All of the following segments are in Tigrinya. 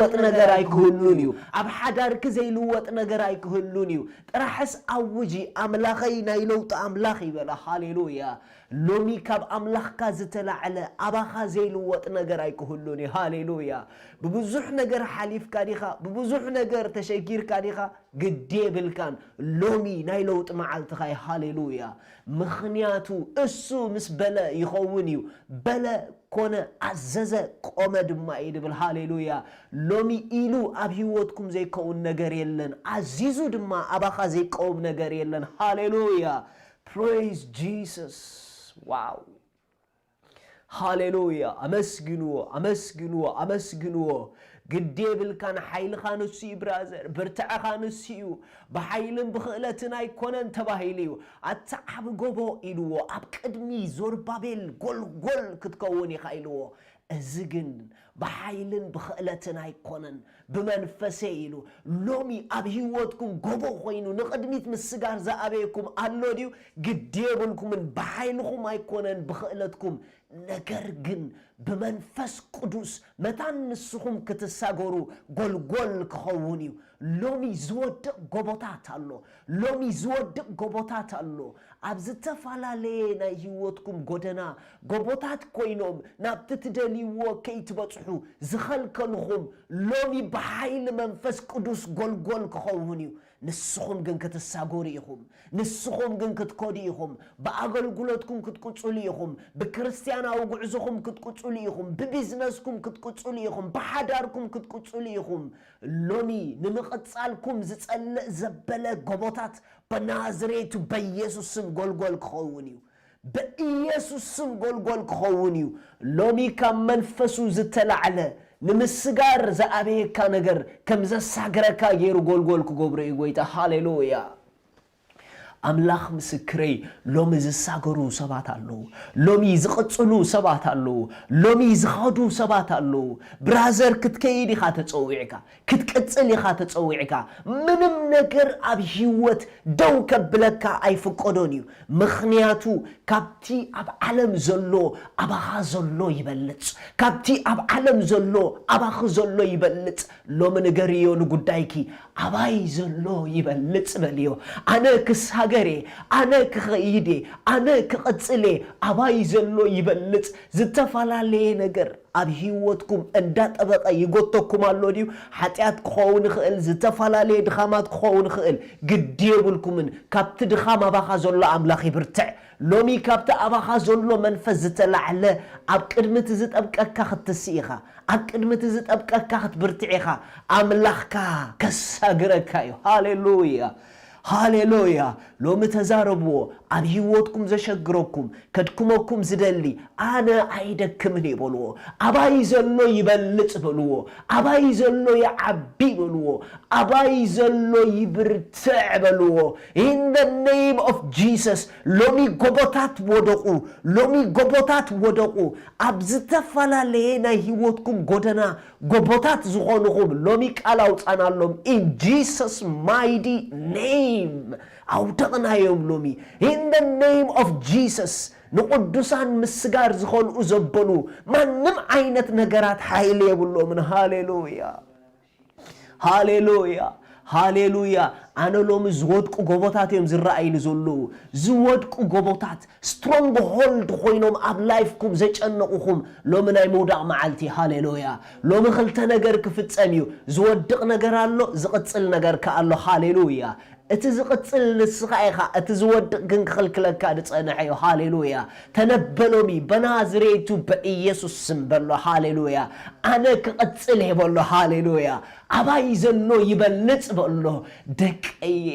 ዘይልወጥ ነገር ኣይክህሉን እዩ። ኣብ ሓዳርኪ ዘይልወጥ ነገር ኣይክህሉን እዩ። ጥራሕስ ኣውጂ፣ ኣምላኸይ ናይ ለውጢ ኣምላኽ ይበላ። ሃሌሉያ። ሎሚ ካብ ኣምላኽካ ዝተላዕለ ኣባኻ ዘይልወጥ ነገር ኣይክህሉን እዩ። ሃሌሉያ። ብብዙሕ ነገር ሓሊፍካ ዲኻ? ብብዙሕ ነገር ተሸጊርካ ዲኻ? ግዲ የብልካን። ሎሚ ናይ ለውጢ መዓልትኻ እዩ። ሃሌሉያ። ምኽንያቱ እሱ ምስ በለ ይኸውን እዩ። በለ፣ ኮነ፣ ኣዘዘ፣ ቆመ ድማ እዩ ድብል። ሃሌሉያ። ሎሚ ኢሉ ኣብ ህይወትኩም ዘይከውን ነገር የለን። ኣዚዙ ድማ ኣባኻ ዘይቀውም ነገር የለን። ሃሌሉያ። Praise Jesus. ዋው። ሃሌሉያ። ኣመስግንዎ፣ ኣመስግንዎ፣ ኣመስግንዎ። ግዲ የብልካን። ሓይልኻ ንሱ እዩ ብራዘር። ብርትዕኻ ንሱ እዩ። ብሓይልን ብኽእለትን ኣይኮነን ተባሂሉ እዩ። ኣታ ዓቢ ጎቦ ኢልዎ፣ ኣብ ቅድሚ ዞርባቤል ጎልጎል ክትከውን ኢኻ ኢልዎ። እዚ ግን ብሓይልን ብኽእለትን ኣይኮነን፣ ብመንፈሰ ኢሉ። ሎሚ ኣብ ህይወትኩም ጎቦ ኮይኑ ንቕድሚት ምስጋር ዝኣበየኩም ኣሎ ድዩ? ግዲ የብልኩምን፣ ብሓይልኹም ኣይኮነን፣ ብኽእለትኩም፣ ነገር ግን ብመንፈስ ቅዱስ መታን ንስኹም ክትሳገሩ ጎልጎል ክኸውን እዩ። ሎሚ ዝወድቕ ጎቦታት ኣሎ። ሎሚ ዝወድቕ ጎቦታት ኣሎ። ኣብ ዝተፈላለየ ናይ ህይወትኩም ጎደና ጎቦታት ኮይኖም ናብቲ ትደልይዎ ከይትበጽሑ ዝኸልከልኹም፣ ሎሚ ብሓይሊ መንፈስ ቅዱስ ጎልጎል ክኸውን እዩ። ንስኹም ግን ክትሳጎሩ ኢኹም። ንስኹም ግን ክትከዱ ኢኹም። ብኣገልግሎትኩም ክትቅጽሉ ኢኹም። ብክርስትያናዊ ጉዕዞኹም ክትቅጽሉ ኢኹም። ብቢዝነስኩም ክትቅጽሉ ኢኹም። ብሓዳርኩም ክትቅጽሉ ኢኹም። ሎሚ ንምቕጻልኩም ዝጸልእ ዘበለ ጎቦታት ብናዝሬቱ በኢየሱስ ስም ጎልጎል ክኸውን እዩ። በኢየሱስ ስም ጎልጎል ክኸውን እዩ። ሎሚ ካብ መንፈሱ ዝተላዕለ ንምስጋር ዝኣበየካ ነገር ከም ዘሳግረካ ገይሩ ጎልጎል ክገብሮ እዩ ጎይታ። ሃሌሉያ። ኣምላኽ ምስክረይ፣ ሎሚ ዝሳገሩ ሰባት ኣለዉ። ሎሚ ዝቕጽሉ ሰባት ኣለዉ። ሎሚ ዝኸዱ ሰባት ኣለዉ። ብራዘር፣ ክትከይድ ኢኻ ተጸዊዕካ። ክትቅጽል ኢኻ ተጸዊዕካ። ምንም ነገር ኣብ ህይወት ደው ከብለካ ኣይፍቀዶን እዩ። ምኽንያቱ ካብቲ ኣብ ዓለም ዘሎ ኣባኻ ዘሎ ይበልጽ። ካብቲ ኣብ ዓለም ዘሎ ኣባኺ ዘሎ ይበልጽ። ሎሚ ንገርዮ ንጉዳይኪ፣ ኣባይ ዘሎ ይበልጽ በልዮ። ኣነ ክሳገር እየ፣ ኣነ ክኸይድ እየ፣ ኣነ ክቕጽል እየ። ኣባይ ዘሎ ይበልጽ። ዝተፈላለየ ነገር ኣብ ህይወትኩም እንዳጠበቐ ይጎተኩም ኣሎ ድዩ? ሓጢኣት ክኸውን ይኽእል፣ ዝተፈላለየ ድኻማት ክኸውን ይኽእል፣ ግዲ የብልኩምን። ካብቲ ድኻም ኣባኻ ዘሎ ኣምላኽ ይብርትዕ። ሎሚ ካብቲ ኣባኻ ዘሎ መንፈስ ዝተላዕለ ኣብ ቅድሚ እቲ ዝጠብቀካ ክትስእ ኢኻ። ኣብ ቅድሚ እቲ ዝጠብቀካ ክትብርትዕ ኢኻ። ኣምላኽካ ከሳግረካ እዩ። ሃሌሉያ። ሃሌሉያ። ሎሚ ተዛረብዎ። ኣብ ህይወትኩም ዘሸግረኩም፣ ከድክመኩም ዝደሊ፣ ኣነ ኣይደክምን እየ በልዎ። ኣባይ ዘሎ ይበልጽ በልዎ። ኣባይ ዘሎ ይዓቢ በልዎ። ኣባይ ዘሎ ይብርትዕ በልዎ። In the name of Jesus፣ ሎሚ ጎቦታት ወደቑ። ሎሚ ጎቦታት ወደቑ። ኣብ ዝተፈላለየ ናይ ህይወትኩም ጎደና ጎቦታት ዝኾንኹም ሎሚ ቃል ኣውጻናሎም። In Jesus mighty name ኣውደቕናዮም ሎሚ። In the name of Jesus ንቕዱሳን ምስጋር ዝኸልኡ ዘበሉ ማንም ዓይነት ነገራት ሓይሊ የብሎምን። ሃሌሉያ። ሃሌሉያ። ሃሌሉያ። ኣነ ሎሚ ዝወድቁ ጎቦታት እዮም ዝረኣይኒ ዘለዉ። ዝወድቁ ጎቦታት፣ ስትሮንግ ሆልድ ኮይኖም ኣብ ላይፍኩም ዘጨነቑኹም፣ ሎሚ ናይ ምውዳቕ መዓልቲ። ሃሌሉያ። ሎሚ ክልተ ነገር ክፍጸም እዩ። ዝወድቕ ነገር ኣሎ፣ ዝቕጽል ነገር ከኣ ኣሎ። ሃሌሉያ። እቲ ዝቕጽል ንስኻ ኢኻ፣ እቲ ዝወድቕ ግን ክኽልክለካ ዝጸንሐ እዩ። ሃሌሉያ። ተነበ ሎሚ፣ በናዝሬቱ በኢየሱስ ስም በሎ። ሃሌሉያ። ኣነ ክቕጽል እየ በሎ። ሃሌሉያ። ኣባይ ዘሎ ይበልጽ በሎ። ደቀየ፣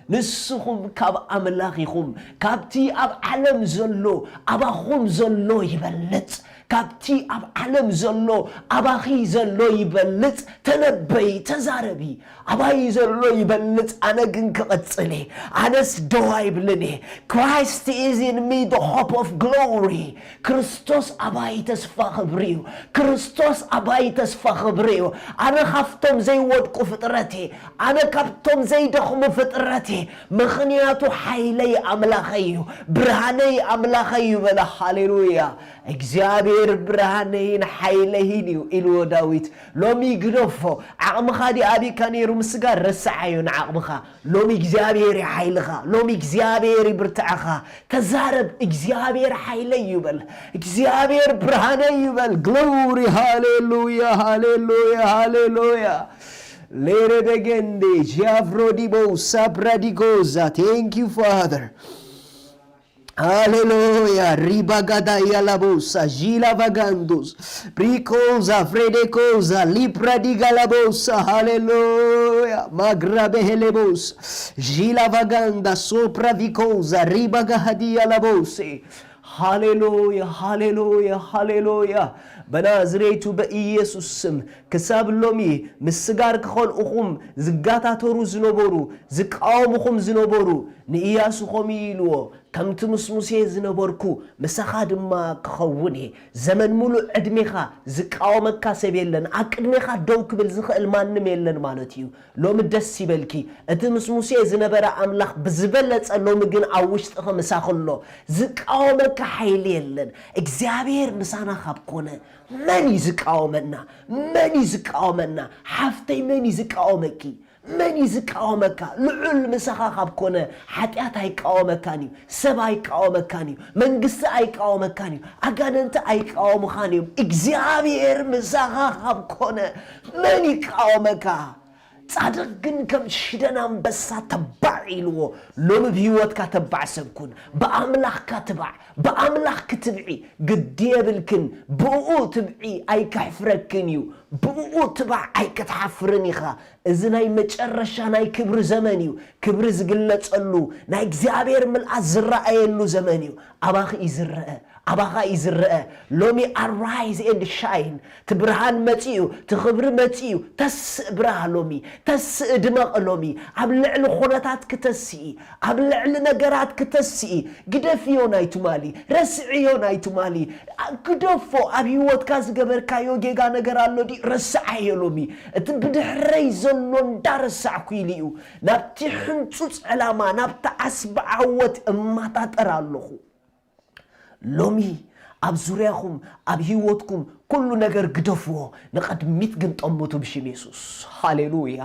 ንስኹም ካብ ኣምላኽ ኢኹም። ካብቲ ኣብ ዓለም ዘሎ ኣባኹም ዘሎ ይበልጽ። ካብቲ ኣብ ዓለም ዘሎ ኣባኺ ዘሎ ይበልጽ። ተነበይ፣ ተዛረቢ። ኣባይ ዘሎ ይበልጽ፣ ኣነ ግን ክቕጽል እየ። ኣነስ ደው ኣይብልን እየ። Christ is in me, the hope of glory። ክርስቶስ ኣባይ ተስፋ ክብሪ እዩ። ክርስቶስ ኣባይ ተስፋ ክብሪ እዩ። ኣነ ካብቶም ዘይወድቁ ፍጥረት እየ። ኣነ ካብቶም ዘይደኽሙ ፍጥረት እየ። ምኽንያቱ ሓይለይ ኣምላኸይ እዩ። ብርሃነይ ኣምላኸይ እዩ በለ። ሃሌሉያ። እግዚኣብሔር ብርሃነይን ሓይለይን እዩ ኢልዎ ዳዊት። ሎሚ ግደፎ። ዓቕምኻ ድዩ ኣቢካ ነይሩ ምስጋር? ረስዓዮ ንዓቕምኻ። ሎሚ እግዚኣብሔር እዩ ሓይልኻ። ሎሚ እግዚኣብሔር እዩ ብርትዕኻ። ተዛረብ፣ እግዚኣብሔር ሓይለይ እዩ በል። እግዚኣብሔር ብርሃነይ እዩ በል። ግሎሪ፣ ሃሌሉያ፣ ሃሌሉያ፣ ሃሌሉያ። ሌሬ በገንዴ ጂያፍሮዲቦ ሳፕራዲጎዛ። Thank you, Father. ሃሌሉያ። ሪባጋዳ ያላቦሳ ዢላ ቫጋንዶስ ብሪኮዛ ፍሬዴኮዛ ሊፕራዲጋ ላቦሳ። ሃሌሉያ። ማግራ ቤሄሌቦስ ዢላ ቫጋንዳ ሶፕራ ቪኮዛ ሪባጋ ሃዲያ ላቦሴ። ሃሌሉያ፣ ሃሌሉያ፣ ሃሌሉያ። በናዝሬቱ በኢየሱስ ስም ክሳብ ሎሚ ምስጋር ክኸልኡኹም ዝጋታተሩ ዝነበሩ፣ ዝቃወሙኹም ዝነበሩ፣ ንኢያሱ ኸምኡ ኢልዎ፣ ከምቲ ምስ ሙሴ ዝነበርኩ ምሳኻ ድማ ክኸውን እየ። ዘመን ሙሉእ ዕድሜኻ ዝቃወመካ ሰብ የለን፣ ኣብ ቅድሜኻ ደው ክብል ዝኽእል ማንም የለን ማለት እዩ። ሎሚ ደስ ይበልኪ፣ እቲ ምስ ሙሴ ዝነበረ ኣምላኽ ብዝበለጸ ሎሚ ግን ኣብ ውሽጥኺ ምሳኺ ኣሎ። ዝቃወመካ ሓይሊ የለን። እግዚኣብሔር ምሳና ካብ ኮነ መን እዩ ዝቃወመና? መን እዩ ዝቃወመና? ሓፍተይ መን እዩ ዝቃወመኪ? መን እዩ ዝቃወመካ? ልዑል ምሳኻ ካብ ኮነ ሓጢኣት ኣይቃወመካን እዩ፣ ሰብ ኣይቃወመካን እዩ፣ መንግስቲ ኣይቃወመካን እዩ፣ ኣጋንንቲ ኣይቃወሙኻን እዮም። እግዚኣብሔር ምሳኻ ካብ ኮነ መን ይቃወመካ? ጻድቕ ግን ከም ሽደን ኣንበሳ ተባዕ ኢልዎ። ሎሚ ብህይወትካ ተባዕ ሰብ ኩን። ብኣምላኽካ ትባዕ። ብኣምላኽ ክትብዒ ግዲ የብልክን። ብእኡ ትብዒ ኣይከሕፍረክን እዩ። ብእኡ ትባዕ ኣይክትሓፍርን ኢኻ። እዚ ናይ መጨረሻ ናይ ክብሪ ዘመን እዩ። ክብሪ ዝግለጸሉ፣ ናይ እግዚኣብሔር ምልኣት ዝረኣየሉ ዘመን እዩ። ኣባኺ እዩ ዝረአ፣ ኣባኻ እዩ ዝረአ። ሎሚ ኣራይዝ ኤንድ ሻይን። እቲ ብርሃን መጺኡ፣ እቲ ክብሪ መጺኡ። ተስእ ብራህ ሎሚ፣ ተስእ ድመቕ ሎሚ። ኣብ ልዕሊ ኹነታት ክተስኢ፣ ኣብ ልዕሊ ነገራት ክተስኢ። ግደፍዮ ናይ ትማሊ፣ ረስዕዮ ናይ ትማሊ። ግደፎ። ኣብ ህይወትካ ዝገበርካዮ ጌጋ ነገር ኣሎ ድዩ? ረስዓዮ ሎሚ። እቲ ብድሕረይ ዘሎ እንዳረሳዕኩ ኢሉ እዩ። ናብቲ ሕንጹጽ ዕላማ፣ ናብቲ ዓስቢ ዓወት እማጣጠር ኣለኹ። ሎሚ ኣብ ዙርያኹም፣ ኣብ ህይወትኩም ኩሉ ነገር ግደፍዎ፣ ንቐድሚት ግን ጠምቱ ብሽም የሱስ። ሃሌሉያ።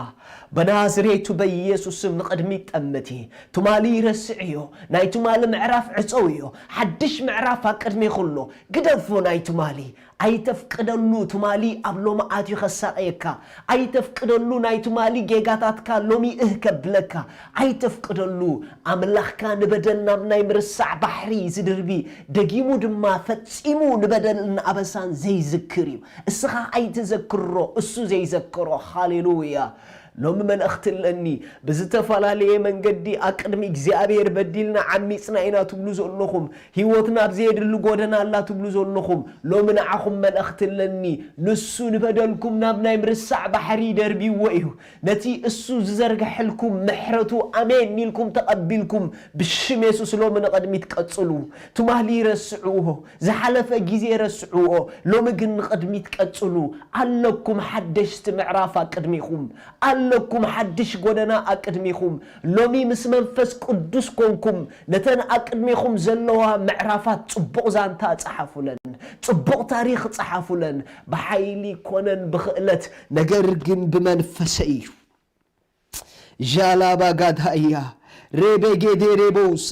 በናዝሬቱ በኢየሱስ ስም ንቐድሚት ጠምቲ። ትማሊ ረስዕዮ፣ ናይ ትማሊ ምዕራፍ ዕጸውዮ። ሓድሽ ምዕራፍ ኣብ ቅድሜኹ ኣሎ። ግደፎ ናይ ትማሊ። ኣይተፍቅደሉ ትማሊ ኣብ ሎሚ ኣትዩ ከሳቕየካ። ኣይተፍቅደሉ ናይ ትማሊ ጌጋታትካ ሎሚ እህ ከብለካ። ኣይተፍቅደሉ። ኣምላኽካ ንበደል ናብ ናይ ምርሳዕ ባሕሪ ዝድርቢ፣ ደጊሙ ድማ ፈጺሙ ንበደልን ኣበሳን ዘይዝክር እዩ። እስኻ ኣይትዘክሮ፣ እሱ ዘይዘክሮ። ሃሌሉያ። ሎሚ መልእኽቲ ኣለኒ። ብዝተፈላለየ መንገዲ ኣብ ቅድሚ እግዚኣብሔር በዲልና ዓሚጽና ኢና ትብሉ ዘለኹም፣ ህይወትና ኣብ ዘየድሊ ጎደና ኣላ ትብሉ ዘለኹም፣ ሎሚ ንዓኹም መልእኽቲ ኣለኒ። ንሱ ንበደልኩም ናብ ናይ ምርሳዕ ባሕሪ ደርቢዎ እዩ። ነቲ እሱ ዝዘርግሐልኩም ምሕረቱ ኣሜን ኢልኩም ተቐቢልኩም፣ ብሽም የሱስ ሎሚ ንቕድሚት ቀጽሉ። ትማሊ ረስዕዎ፣ ዝሓለፈ ግዜ ረስዕዎ፣ ሎሚ ግን ንቕድሚት ቀጽሉ። ኣለኩም ሓደሽቲ ምዕራፍ ኣብ ቅድሚኹም። ኣለኩም ሓድሽ ጎደና ኣብ ቅድሚኹም። ሎሚ ምስ መንፈስ ቅዱስ ኮንኩም፣ ነተን ኣብ ቅድሚኹም ዘለዋ ምዕራፋት ጽቡቕ ዛንታ ጸሓፉለን፣ ጽቡቕ ታሪኽ ጸሓፉለን። ብሓይሊ ኮነን ብኽእለት፣ ነገር ግን ብመንፈሰይ እዩ። ዣላባጋዳያ ሬቤጌዴሬቦሳ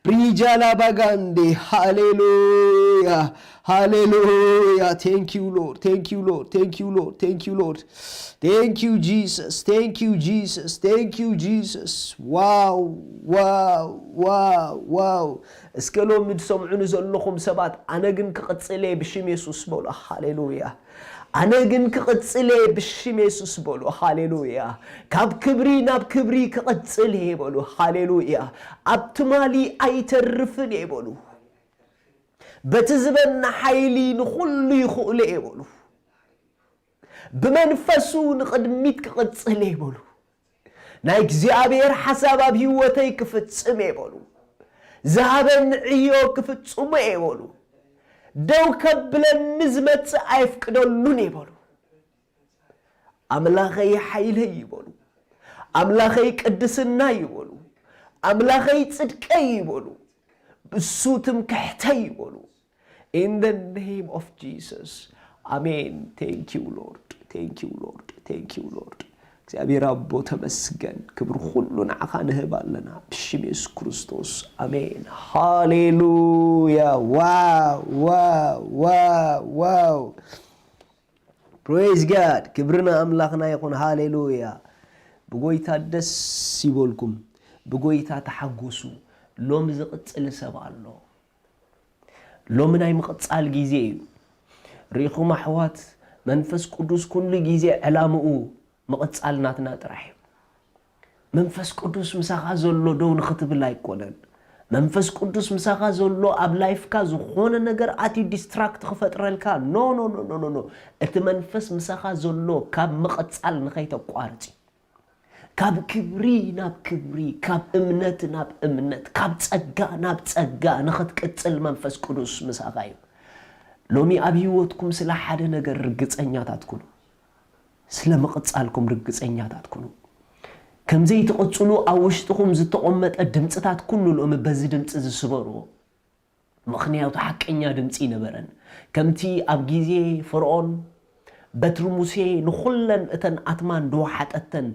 ብሪጃላባጋንዴ። ሃሌሉያ፣ ሃሌሉያ። Thank you, Lord. Thank you, Lord. Thank you, Lord. Thank you, Lord. Thank you, Jesus. Thank you, Jesus. Thank you, Jesus. Wow, wow, wow, wow. እስከ ሎሚ ትሰምዑኒ ዘለኹም ሰባት፣ ኣነ ግን ክቕጽል እየ ብሽም የሱስ በሉ። ሃሌሉያ። ኣነ ግን ክቕጽል እየ ብሽም የሱስ በሉ። ሃሌሉያ። ካብ ክብሪ ናብ ክብሪ ክቕጽል እየ በሉ። ሃሌሉያ። ኣብ ትማሊ ኣይተርፍን እየ በሉ። በቲ ዝበና ሓይሊ ንኹሉ ይኽእሉ እየ በሉ። ብመንፈሱ ንቕድሚት ክቕጽል እየ በሉ። ናይ እግዚኣብሔር ሓሳብ ኣብ ህይወተይ ክፍጽም እየ በሉ። ዝሃበኒ ዕዮ ክፍጽሞ እየ በሉ። ደው ከብለኒ ዝመጽእ ኣየፍቅደሉን እየ በሉ። ኣምላኸይ ሓይለይ እዩ በሉ። ኣምላኸይ ቅድስና እዩ በሉ። ኣምላኸይ ጽድቀይ እዩ በሉ። እሱ ትምክሕተይ እዩ በሉ። In the name of Jesus. ኣሜን። Thank you Lord, thank you Lord, thank you Lord። እግዚኣብሔር ኣቦ ተመስገን። ክብሪ ኩሉ ንዓኻ ንህብ ኣለና ብሽም የሱስ ክርስቶስ ኣሜን። ሃሌሉያ። ዋው ዋው ዋው ዋው። Praise God። ክብሪ ንኣምላኽና ይኹን። ሃሌሉያ። ብጎይታ ደስ ይበልኩም፣ ብጎይታ ተሓጎሱ። ሎሚ ዝቕጽል ሰብ ኣሎ። ሎሚ ናይ ምቕጻል ግዜ እዩ። ርኢኹም ኣሕዋት፣ መንፈስ ቅዱስ ኩሉ ግዜ ዕላምኡ ምቕጻል ናትና ጥራሕ እዩ። መንፈስ ቅዱስ ምሳኻ ዘሎ ደው ንኽትብል ኣይኮነን። መንፈስ ቅዱስ ምሳኻ ዘሎ ኣብ ላይፍካ ዝኾነ ነገር ኣትዩ ዲስትራክት ክፈጥረልካ፣ ኖ ኖ ኖ ኖ ኖ። እቲ መንፈስ ምሳኻ ዘሎ ካብ ምቕጻል ንኸይተቋርጽ እዩ። ካብ ክብሪ ናብ ክብሪ፣ ካብ እምነት ናብ እምነት፣ ካብ ጸጋ ናብ ጸጋ ንኽትቅጽል መንፈስ ቅዱስ ምሳኻ እዩ። ሎሚ ኣብ ህይወትኩም ስለ ሓደ ነገር ርግጸኛታት ኩኑ። ስለ ምቕጻልኩም ርግጸኛታት ኩኑ። ከም ዘይትቕጽሉ ኣብ ውሽጥኹም ዝተቐመጠ ድምጽታት ኩሉ ሎሚ በዚ ድምጺ እዚ ስበርዎ። ምኽንያቱ ሓቀኛ ድምጺ ነበረን። ከምቲ ኣብ ግዜ ፈርዖን በትሪ ሙሴ ንኹለን እተን ኣትማን ዝወሓጠተን፣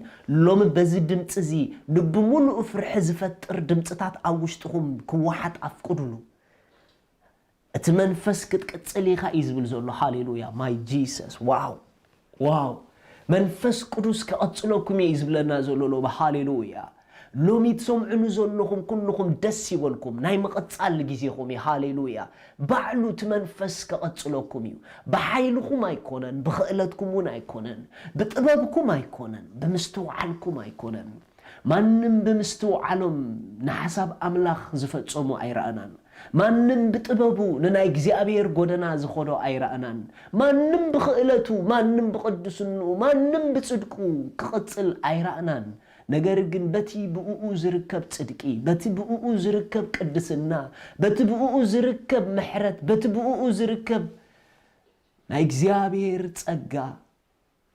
ሎሚ በዚ ድምጺ እዚ ንብምሉኡ ፍርሒ ዝፈጥር ድምጽታት ኣብ ውሽጥኹም ክወሓጥ ኣፍቅዱሉ። እቲ መንፈስ ክትቅጽል ኢኻ እዩ ዝብል ዘሎ። ሃሌሉያ። My Jesus። ዋው ዋው። መንፈስ ቅዱስ ከቐጽለኩም እዩ ዝብለና ዘሎ ሎሚ። ሃሌሉያ። ሎሚ ትሰምዑኒ ዘለኹም ኩልኹም ደስ ይበልኩም። ናይ ምቕጻል ግዜኹም እዩ። ሃሌሉያ። ባዕሉ እቲ መንፈስ ከቐጽለኩም እዩ። ብሓይልኹም ኣይኮነን፣ ብኽእለትኩም እውን ኣይኮነን፣ ብጥበብኩም ኣይኮነን፣ ብምስትውዓልኩም ኣይኮነን። ማንም ብምስትውዓሎም ንሓሳብ ኣምላኽ ዝፈጸሙ ኣይረኣናን። ማንም ብጥበቡ ንናይ እግዚኣብሔር ጎደና ዝኸዶ ኣይረኣናን። ማንም ብኽእለቱ፣ ማንም ብቕድስንኡ፣ ማንም ብጽድቁ ክቕጽል ኣይረኣናን። ነገር ግን በቲ ብእኡ ዝርከብ ጽድቂ፣ በቲ ብእኡ ዝርከብ ቅድስና፣ በቲ ብእኡ ዝርከብ ምሕረት፣ በቲ ብእኡ ዝርከብ ናይ እግዚኣብሔር ጸጋ፣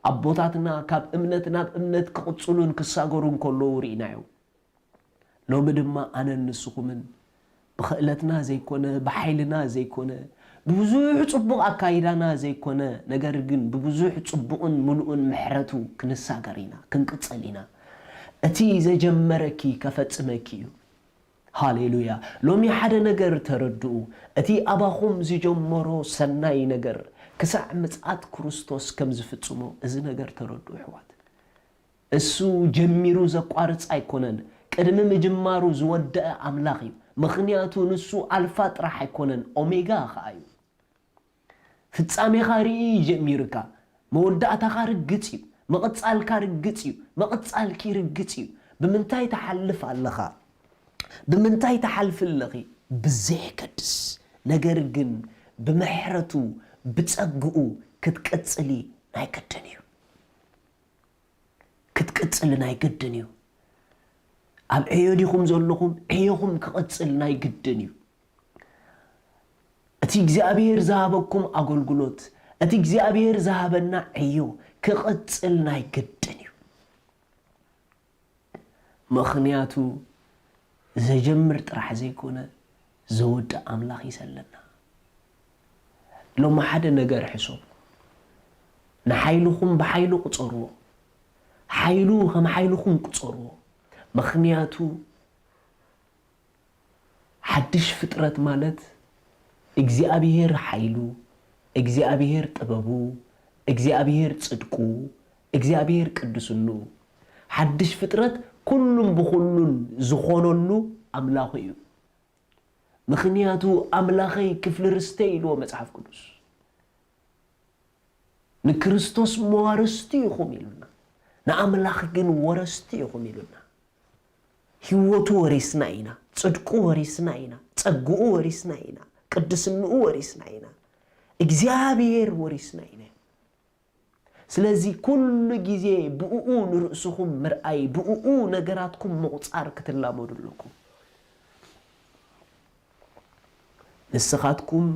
ኣቦታትና ካብ እምነት ናብ እምነት ክቕጽሉን ክሳገሩን ከለዉ ርኢናዮ። ሎሚ ድማ ኣነን ንስኹምን ብኽእለትና ዘይኮነ፣ ብሓይልና ዘይኮነ፣ ብብዙሕ ጽቡቕ ኣካይዳና ዘይኮነ፣ ነገር ግን ብብዙሕ ጽቡቕን ምሉእን ምሕረቱ ክንሳገር ኢና፣ ክንቅጽል ኢና። እቲ ዘጀመረኪ ከፈጽመኪ እዩ። ሃሌሉያ። ሎሚ ሓደ ነገር ተረድኡ። እቲ ኣባኹም ዝጀመሮ ሰናይ ነገር ክሳዕ ምጽኣት ክርስቶስ ከም ዝፍጽሞ እዚ ነገር ተረድኡ ኣሕዋት። እሱ ጀሚሩ ዘቋርጽ ኣይኮነን። ቅድሚ ምጅማሩ ዝወደአ ኣምላኽ እዩ። ምኽንያቱ ንሱ ኣልፋ ጥራሕ ኣይኮነን፣ ኦሜጋ ኸኣ እዩ። ፍጻሜኻ ርኢ እዩ ጀሚሩካ። መወዳእታኻ ርግጽ እዩ። ምቕጻልካ ርግጽ እዩ። ምቕጻልኪ ርግጽ እዩ። ብምንታይ ትሓልፍ ኣለኻ? ብምንታይ ትሓልፊ ኣለኺ? ብዘየገድስ፣ ነገር ግን ብምሕረቱ፣ ብጸግኡ ክትቅጽሊ ናይ ግድን እዩ። ክትቅጽል ናይ ግድን እዩ። ኣብ ዕዮ ዲኹም ዘለኹም? ዕዮኹም ክቕጽል ናይ ግድን እዩ። እቲ እግዚኣብሔር ዝሃበኩም ኣገልግሎት፣ እቲ እግዚኣብሔር ዝሃበና ዕዮ ክቕጽል ናይ ግድን እዩ። ምኽንያቱ ዘጀምር ጥራሕ ዘይኮነ፣ ዘወድእ ኣምላኽ እዩ ዘለና። ሎሚ ሓደ ነገር ሕሰቡ። ንሓይልኹም ብሓይሉ ቁጸርዎ። ሓይሉ ከም ሓይልኹም ቁጸርዎ። ምኽንያቱ ሓድሽ ፍጥረት ማለት እግዚኣብሔር ሓይሉ፣ እግዚኣብሔር ጥበቡ፣ እግዚኣብሔር ጽድቁ፣ እግዚኣብሔር ቅድስንኡ። ሓድሽ ፍጥረት ኩሉን ብኹሉን ዝኾነሉ ኣምላኹ እዩ። ምኽንያቱ ኣምላኸይ ክፍሊ ርስተይ ኢልዎ መጽሓፍ ቅዱስ። ንክርስቶስ መዋርስቲ ኢኹም ኢሉና። ንኣምላኽ ግን ወረስቲ ኢኹም ኢሉና። ህይወቱ ወሪስና ኢና፣ ጽድቁ ወሪስና ኢና፣ ጸግኡ ወሪስና ኢና፣ ቅድስንኡ ወሪስና ኢና፣ እግዚኣብሔር ወሪስና ኢና። ስለዚ ኩሉ ግዜ ብእኡ ንርእስኹም ምርኣይ፣ ብእኡ ነገራትኩም ምቑጻር ክትላመዱ ኣለኩም። ንስኻትኩም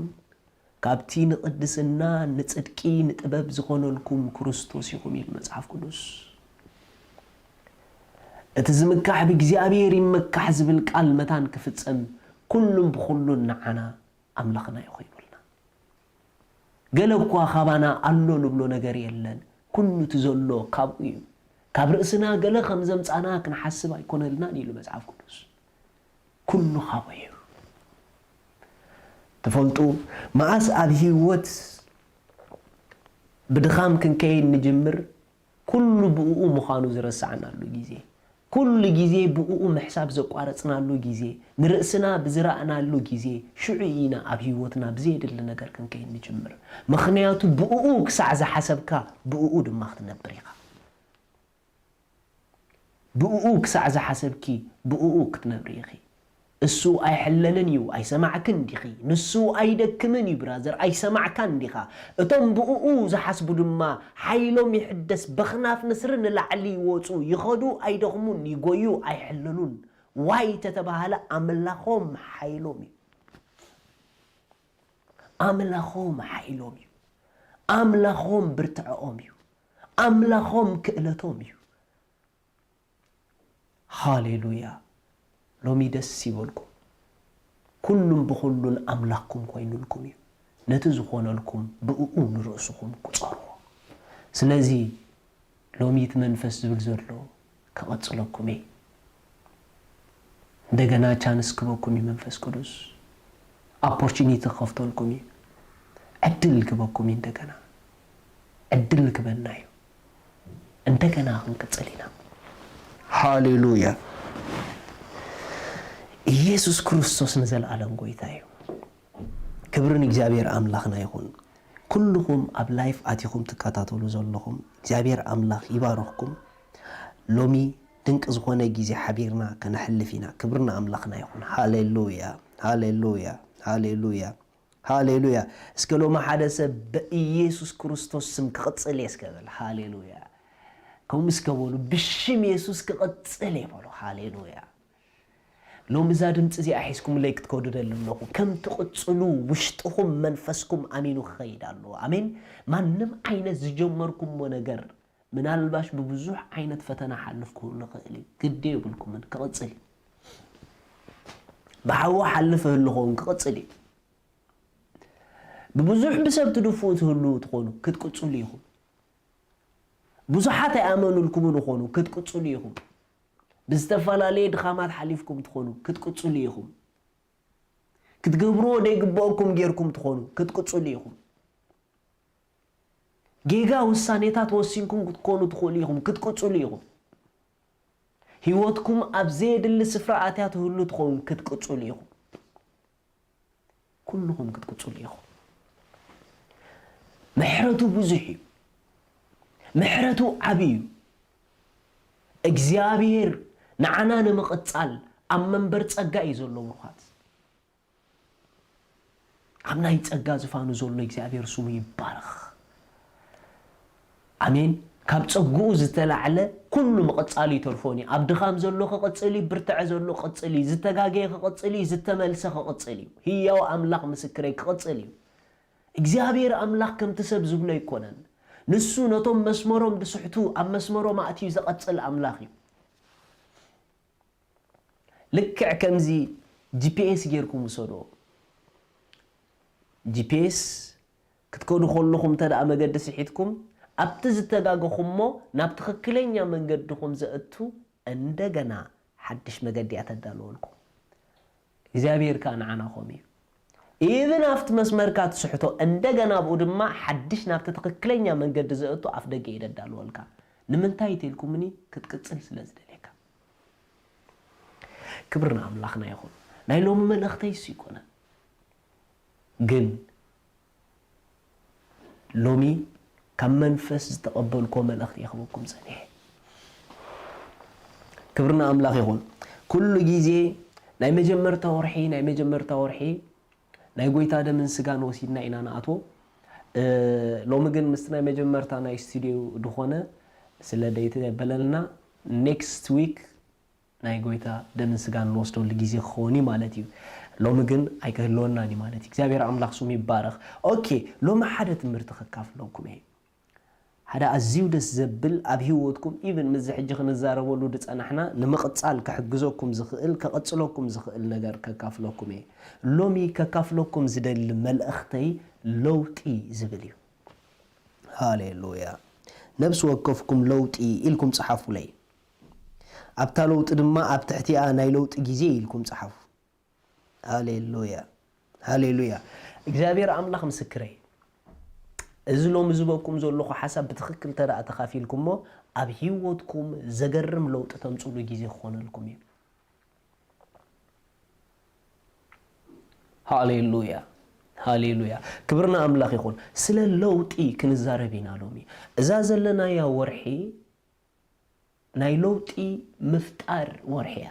ካብቲ ንቕድስና፣ ንጽድቂ፣ ንጥበብ ዝኾነልኩም ክርስቶስ ኢኹም ኢሉ መጽሓፍ ቅዱስ። እቲ ዝምካሕ ብእግዚኣብሔር ይመካሕ ዝብል ቃል መታን ክፍጸም ኩሉን ብኹሉን ንዓና ኣምላኽና እዩ ኮይኑልና። ገለ እኳ ካባና ኣሎ ንብሎ ነገር የለን። ኩሉ እቲ ዘሎ ካብኡ እዩ። ካብ ርእስና ገለ ከም ዘምጻና ክንሓስብ ኣይኮነልናን ኢሉ መጽሓፍ ቅዱስ። ኩሉ ካብኡ እዩ። ትፈልጡ፣ መኣስ ኣብ ህይወት ብድኻም ክንከይድ ንጅምር፣ ኩሉ ብእኡ ምዃኑ ዝረሳዕናሉ ግዜ፣ ኩሉ ግዜ ብእኡ ምሕሳብ ዘቋረጽናሉ ግዜ፣ ንርእስና ብዝረኣናሉ ግዜ፣ ሽዑ ኢና ኣብ ህይወትና ብዘየድሊ ነገር ክንከይድ ንጅምር። ምኽንያቱ ብእኡ ክሳዕ ዝሓሰብካ፣ ብእኡ ድማ ክትነብር ኢኻ። ብእኡ ክሳዕ ዝሓሰብኪ፣ ብእኡ ክትነብሪ ኢኺ። እሱ ኣይሕለልን እዩ፣ ኣይሰማዕክን ዲኺ? ንሱ ኣይደክምን እዩ ብራዘር፣ ኣይሰማዕካን ዲኻ? እቶም ብእኡ ዝሓስቡ ድማ ሓይሎም ይሕደስ፣ በኽናፍ ንስሪ ንላዕሊ ይወጹ፣ ይኸዱ ኣይደኽሙን፣ ይጎዩ ኣይሕለሉን። ዋይ ተተባሃለ ኣምላኾም ሓይሎም እዩ። ኣምላኾም ሓይሎም እዩ። ኣምላኾም ብርትዐኦም እዩ። ኣምላኾም ክእለቶም እዩ። ሃሌሉያ። ሎሚ ደስ ይበልኩም። ኩሉን ብኹሉን ኣምላኽኩም ኮይኑልኩም እዩ። ነቲ ዝኾነልኩም ብእኡ ንርእስኹም ቁጸርዎ። ስለዚ ሎሚ እቲ መንፈስ ዝብል ዘሎ ክቐጽለኩም እየ። እንደገና ቻንስ ክበኩም እዩ መንፈስ ቅዱስ። ኣፖርቹኒቲ ክኸፍተልኩም እዩ። ዕድል ክበኩም እዩ እንደገና። ዕድል ክበና እዩ። እንደገና ክንቅጽል ኢና። ሃሌሉያ። ኢየሱስ ክርስቶስ ንዘለኣለም ጎይታ እዩ። ክብሪ ንእግዚኣብሔር ኣምላኽና ይኹን። ኩልኹም ኣብ ላይፍ ኣቲኹም ትከታተሉ ዘለኹም እግዚኣብሔር ኣምላኽ ይባርኽኩም። ሎሚ ድንቂ ዝኾነ ግዜ ሓቢርና ከነሕልፍ ኢና። ክብሪ ንኣምላኽና ይኹን። ሃሌሉያ፣ ሃሌሉያ፣ ሃሌሉያ፣ ሃሌሉያ። እስከ ሎሚ ሓደ ሰብ ብኢየሱስ ክርስቶስ ስም ክቕጽል እየ እስከ በል። ሃሌሉያ። ከምኡ እስከ በሉ፣ ብሽም የሱስ ክቕጽል እየ በሉ። ሃሌሉያ። ሎሚ እዛ ድምፂ እዚኣ ሒዝኩምለይ ክትከዱ ደሊ ኣለኹ። ከም ትቕጽሉ ውሽጥኹም መንፈስኩም ኣሚኑ ክኸይድ ኣለዎ። ኣሜን። ማንም ዓይነት ዝጀመርኩሞ ነገር ምናልባሽ ብብዙሕ ዓይነት ፈተና ሓልፍ ክህሉ ይኽእል እዩ። ግዲ የብልኩምን፣ ክቕጽል እዩ። ብሓዊ ሓልፍ እህሉ ኸውን ክቕጽል እዩ። ብብዙሕ ብሰብ ትድፍኡ ትህልዉ ትኾኑ፣ ክትቅጽሉ ኢኹም። ብዙሓት ኣይኣመኑልኩምን ይኾኑ፣ ክትቅጽሉ ኢኹም። ብዝተፈላለየ ድኻማት ሓሊፍኩም ትኾኑ፣ ክትቅጽሉ ኢኹም። ክትገብርዎ ዘይግብኦኩም ጌርኩም ትኾኑ፣ ክትቅጽሉ ኢኹም። ጌጋ ውሳኔታት ወሲንኩም ክትኮኑ ትኽእሉ ኢኹም፣ ክትቅጽሉ ኢኹም። ህይወትኩም ኣብ ዘየድሊ ስፍራ ኣትያ ትህሉ ትኸውን፣ ክትቅጽሉ ኢኹም። ኩልኹም ክትቅጽሉ ኢኹም። ምሕረቱ ብዙሕ እዩ። ምሕረቱ ዓቢ እዩ። እግዚኣብሔር ንዓና ንምቕጻል ኣብ መንበር ጸጋ እዩ ዘሎ፣ ብሩኻት። ኣብ ናይ ጸጋ ዝፋኑ ዘሎ እግዚኣብሔር ስሙ ይባረኽ። ኣሜን። ካብ ጸግኡ ዝተላዕለ ኩሉ ምቕጻሉ ይተርፎን እዩ። ኣብ ድኻም ዘሎ ክቕጽል እዩ፣ ብርትዐ ዘሎ ክቕጽል እዩ፣ ዝተጋገየ ክቕጽል እዩ፣ ዝተመልሰ ክቕጽል እዩ። ህያው ኣምላኽ ምስክረይ ክቕጽል እዩ። እግዚኣብሔር ኣምላኽ ከምቲ ሰብ ዝብሎ ኣይኮነን። ንሱ ነቶም መስመሮም ድስሕቱ ኣብ መስመሮም ኣእትዩ ዘቐጽል ኣምላኽ እዩ። ልክዕ ከምዚ ጂ ፒ ኤስ ጌርኩም ውሰዶ። ጂ ፒ ኤስ ክትከዱ ከለኹም እንተ ደኣ መገዲ ስሒትኩም፣ ኣብቲ ዝተጋገኹሞ ናብ ትኽክለኛ መንገድኹም ዘእቱ እንደገና ሓድሽ መገዲ እያ ተዳልወልኩም። እግዚኣብሔር ከኣ ንዓና ከምኡ እዩ። ኢብን ኣብቲ መስመርካ ትስሕቶ፣ እንደገና ብኡ ድማ ሓድሽ ናብቲ ትኽክለኛ መንገዲ ዘእቱ ኣፍ ደገ እዩ ዘዳልወልካ። ንምንታይ ተልኩምኒ? ክትቅጽል ስለ ዝደልየካ። ክብሪ ንኣምላኽና ይኹን። ናይ ሎሚ መልእኽተይ እሱ ይኮነ። ግን ሎሚ ካብ መንፈስ ዝተቐበልኮ መልእኽቲ እየ ክበኩም ጸኒሐ። ክብሪ ንኣምላኽ ይኹን። ኩሉ ግዜ ናይ መጀመርታ ወርሒ፣ ናይ መጀመርታ ወርሒ ናይ ጎይታ ደምን ስጋን ወሲድና ኢና ንኣትዎ። እ፣ ሎሚ ግን ምስቲ ናይ መጀመርታ ናይ ስቱዲዮ ድኾነ ስለ ደይተበለልና፣ ኔክስት ዊክ ናይ ጎይታ ደምን ስጋን ንወስደሉ ግዜ ክኸውን እዩ ማለት እዩ። ሎሚ ግን ኣይክህልወናን እዩ ማለት እዩ። እግዚኣብሔር ኣምላኽ ስሙ ይባረኽ። ኦኬ፣ ሎሚ ሓደ ትምህርቲ ከካፍለኩም እየ። ሓደ ኣዝዩ ደስ ዘብል ኣብ ህይወትኩም፣ ኢቭን ምስዚ ሕጂ ክንዛረበሉ ዝጸናሕና ንምቕጻል ክሕግዘኩም ዝኽእል፣ ከቐጽለኩም ዝኽእል ነገር ከካፍለኩም እየ። ሎሚ ከካፍለኩም ዝደሊ መልእኽተይ ለውጢ ዝብል እዩ። ሃሌሉያ። ነብሲ ወከፍኩም ለውጢ ኢልኩም ጸሓፉለይ። ኣብታ ለውጢ ድማ ኣብ ትሕቲኣ ናይ ለውጢ ግዜ ኢልኩም ጸሓፉ። ሃሌሉያ። ሃሌሉያ። እግዚኣብሔር ኣምላኽ ምስክረይ። እዚ ሎሚ ዝበኩም ዘለኹ ሓሳብ ብትኽክል ተደኣ ተኻፊልኩሞ፣ ኣብ ህይወትኩም ዘገርም ለውጢ ተምጽሉ ግዜ ክኾነልኩም እዩ። ሃሌሉያ። ሃሌሉያ። ክብርና ኣምላኽ ይኹን። ስለ ለውጢ ክንዛረብ ኢና ሎሚ። እዛ ዘለናያ ወርሒ ናይ ለውጢ ምፍጣር ወርሒ እያ።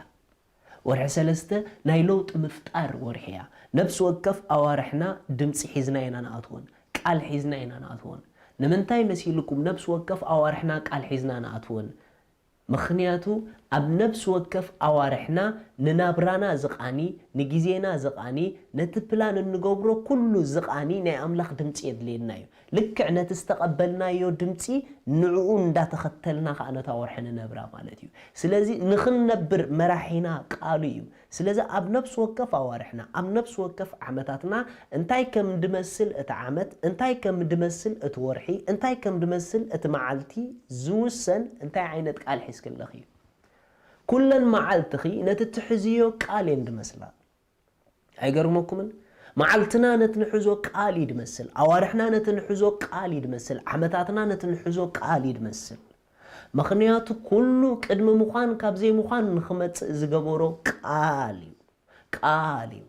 ወርሒ ሰለስተ ናይ ለውጢ ምፍጣር ወርሒ እያ። ነፍሲ ወከፍ ኣዋርሕና ድምፂ ሒዝና ኢና ንኣትወን፣ ቃል ሒዝና ኢና ንኣትወን። ንምንታይ መሲልኩም ነፍሲ ወከፍ ኣዋርሕና ቃል ሒዝና ንኣትወን? ምኽንያቱ ኣብ ነፍሲ ወከፍ ኣዋርሕና ንናብራና ዝቓኒ፣ ንግዜና ዝቓኒ፣ ነቲ ፕላን እንገብሮ ኩሉ ዝቓኒ ናይ ኣምላኽ ድምፂ የድልየና እዩ። ልክዕ ነቲ ዝተቐበልናዮ ድምፂ ንዕኡ እንዳተኸተልና ከዓ ነታ ወርሒ ንነብራ ማለት እዩ። ስለዚ ንኽንነብር መራሒና ቃሉ እዩ። ስለዚ ኣብ ነፍሲ ወከፍ ኣዋርሕና፣ ኣብ ነፍሲ ወከፍ ዓመታትና እንታይ ከም ድመስል እቲ ዓመት፣ እንታይ ከም ድመስል እቲ ወርሒ፣ እንታይ ከም ድመስል እቲ መዓልቲ ዝውሰን እንታይ ዓይነት ቃል ሒዝክለኺ እዩ። ኩለን መዓልትኺ ነቲ ትሕዝዮ ቃል እየን ድመስላ። ኣይገርመኩምን? መዓልትና ነቲ ንሕዞ ቃል እዩ ድመስል። ኣዋርሕና ነቲ ንሕዞ ቃል እዩ ድመስል። ዓመታትና ነቲ ንሕዞ ቃል እዩ ድመስል። ምኽንያቱ ኩሉ ቅድሚ ምዃን ካብ ዘይምዃን ንኽመጽእ ዝገበሮ ቃል እዩ። ቃል እዩ።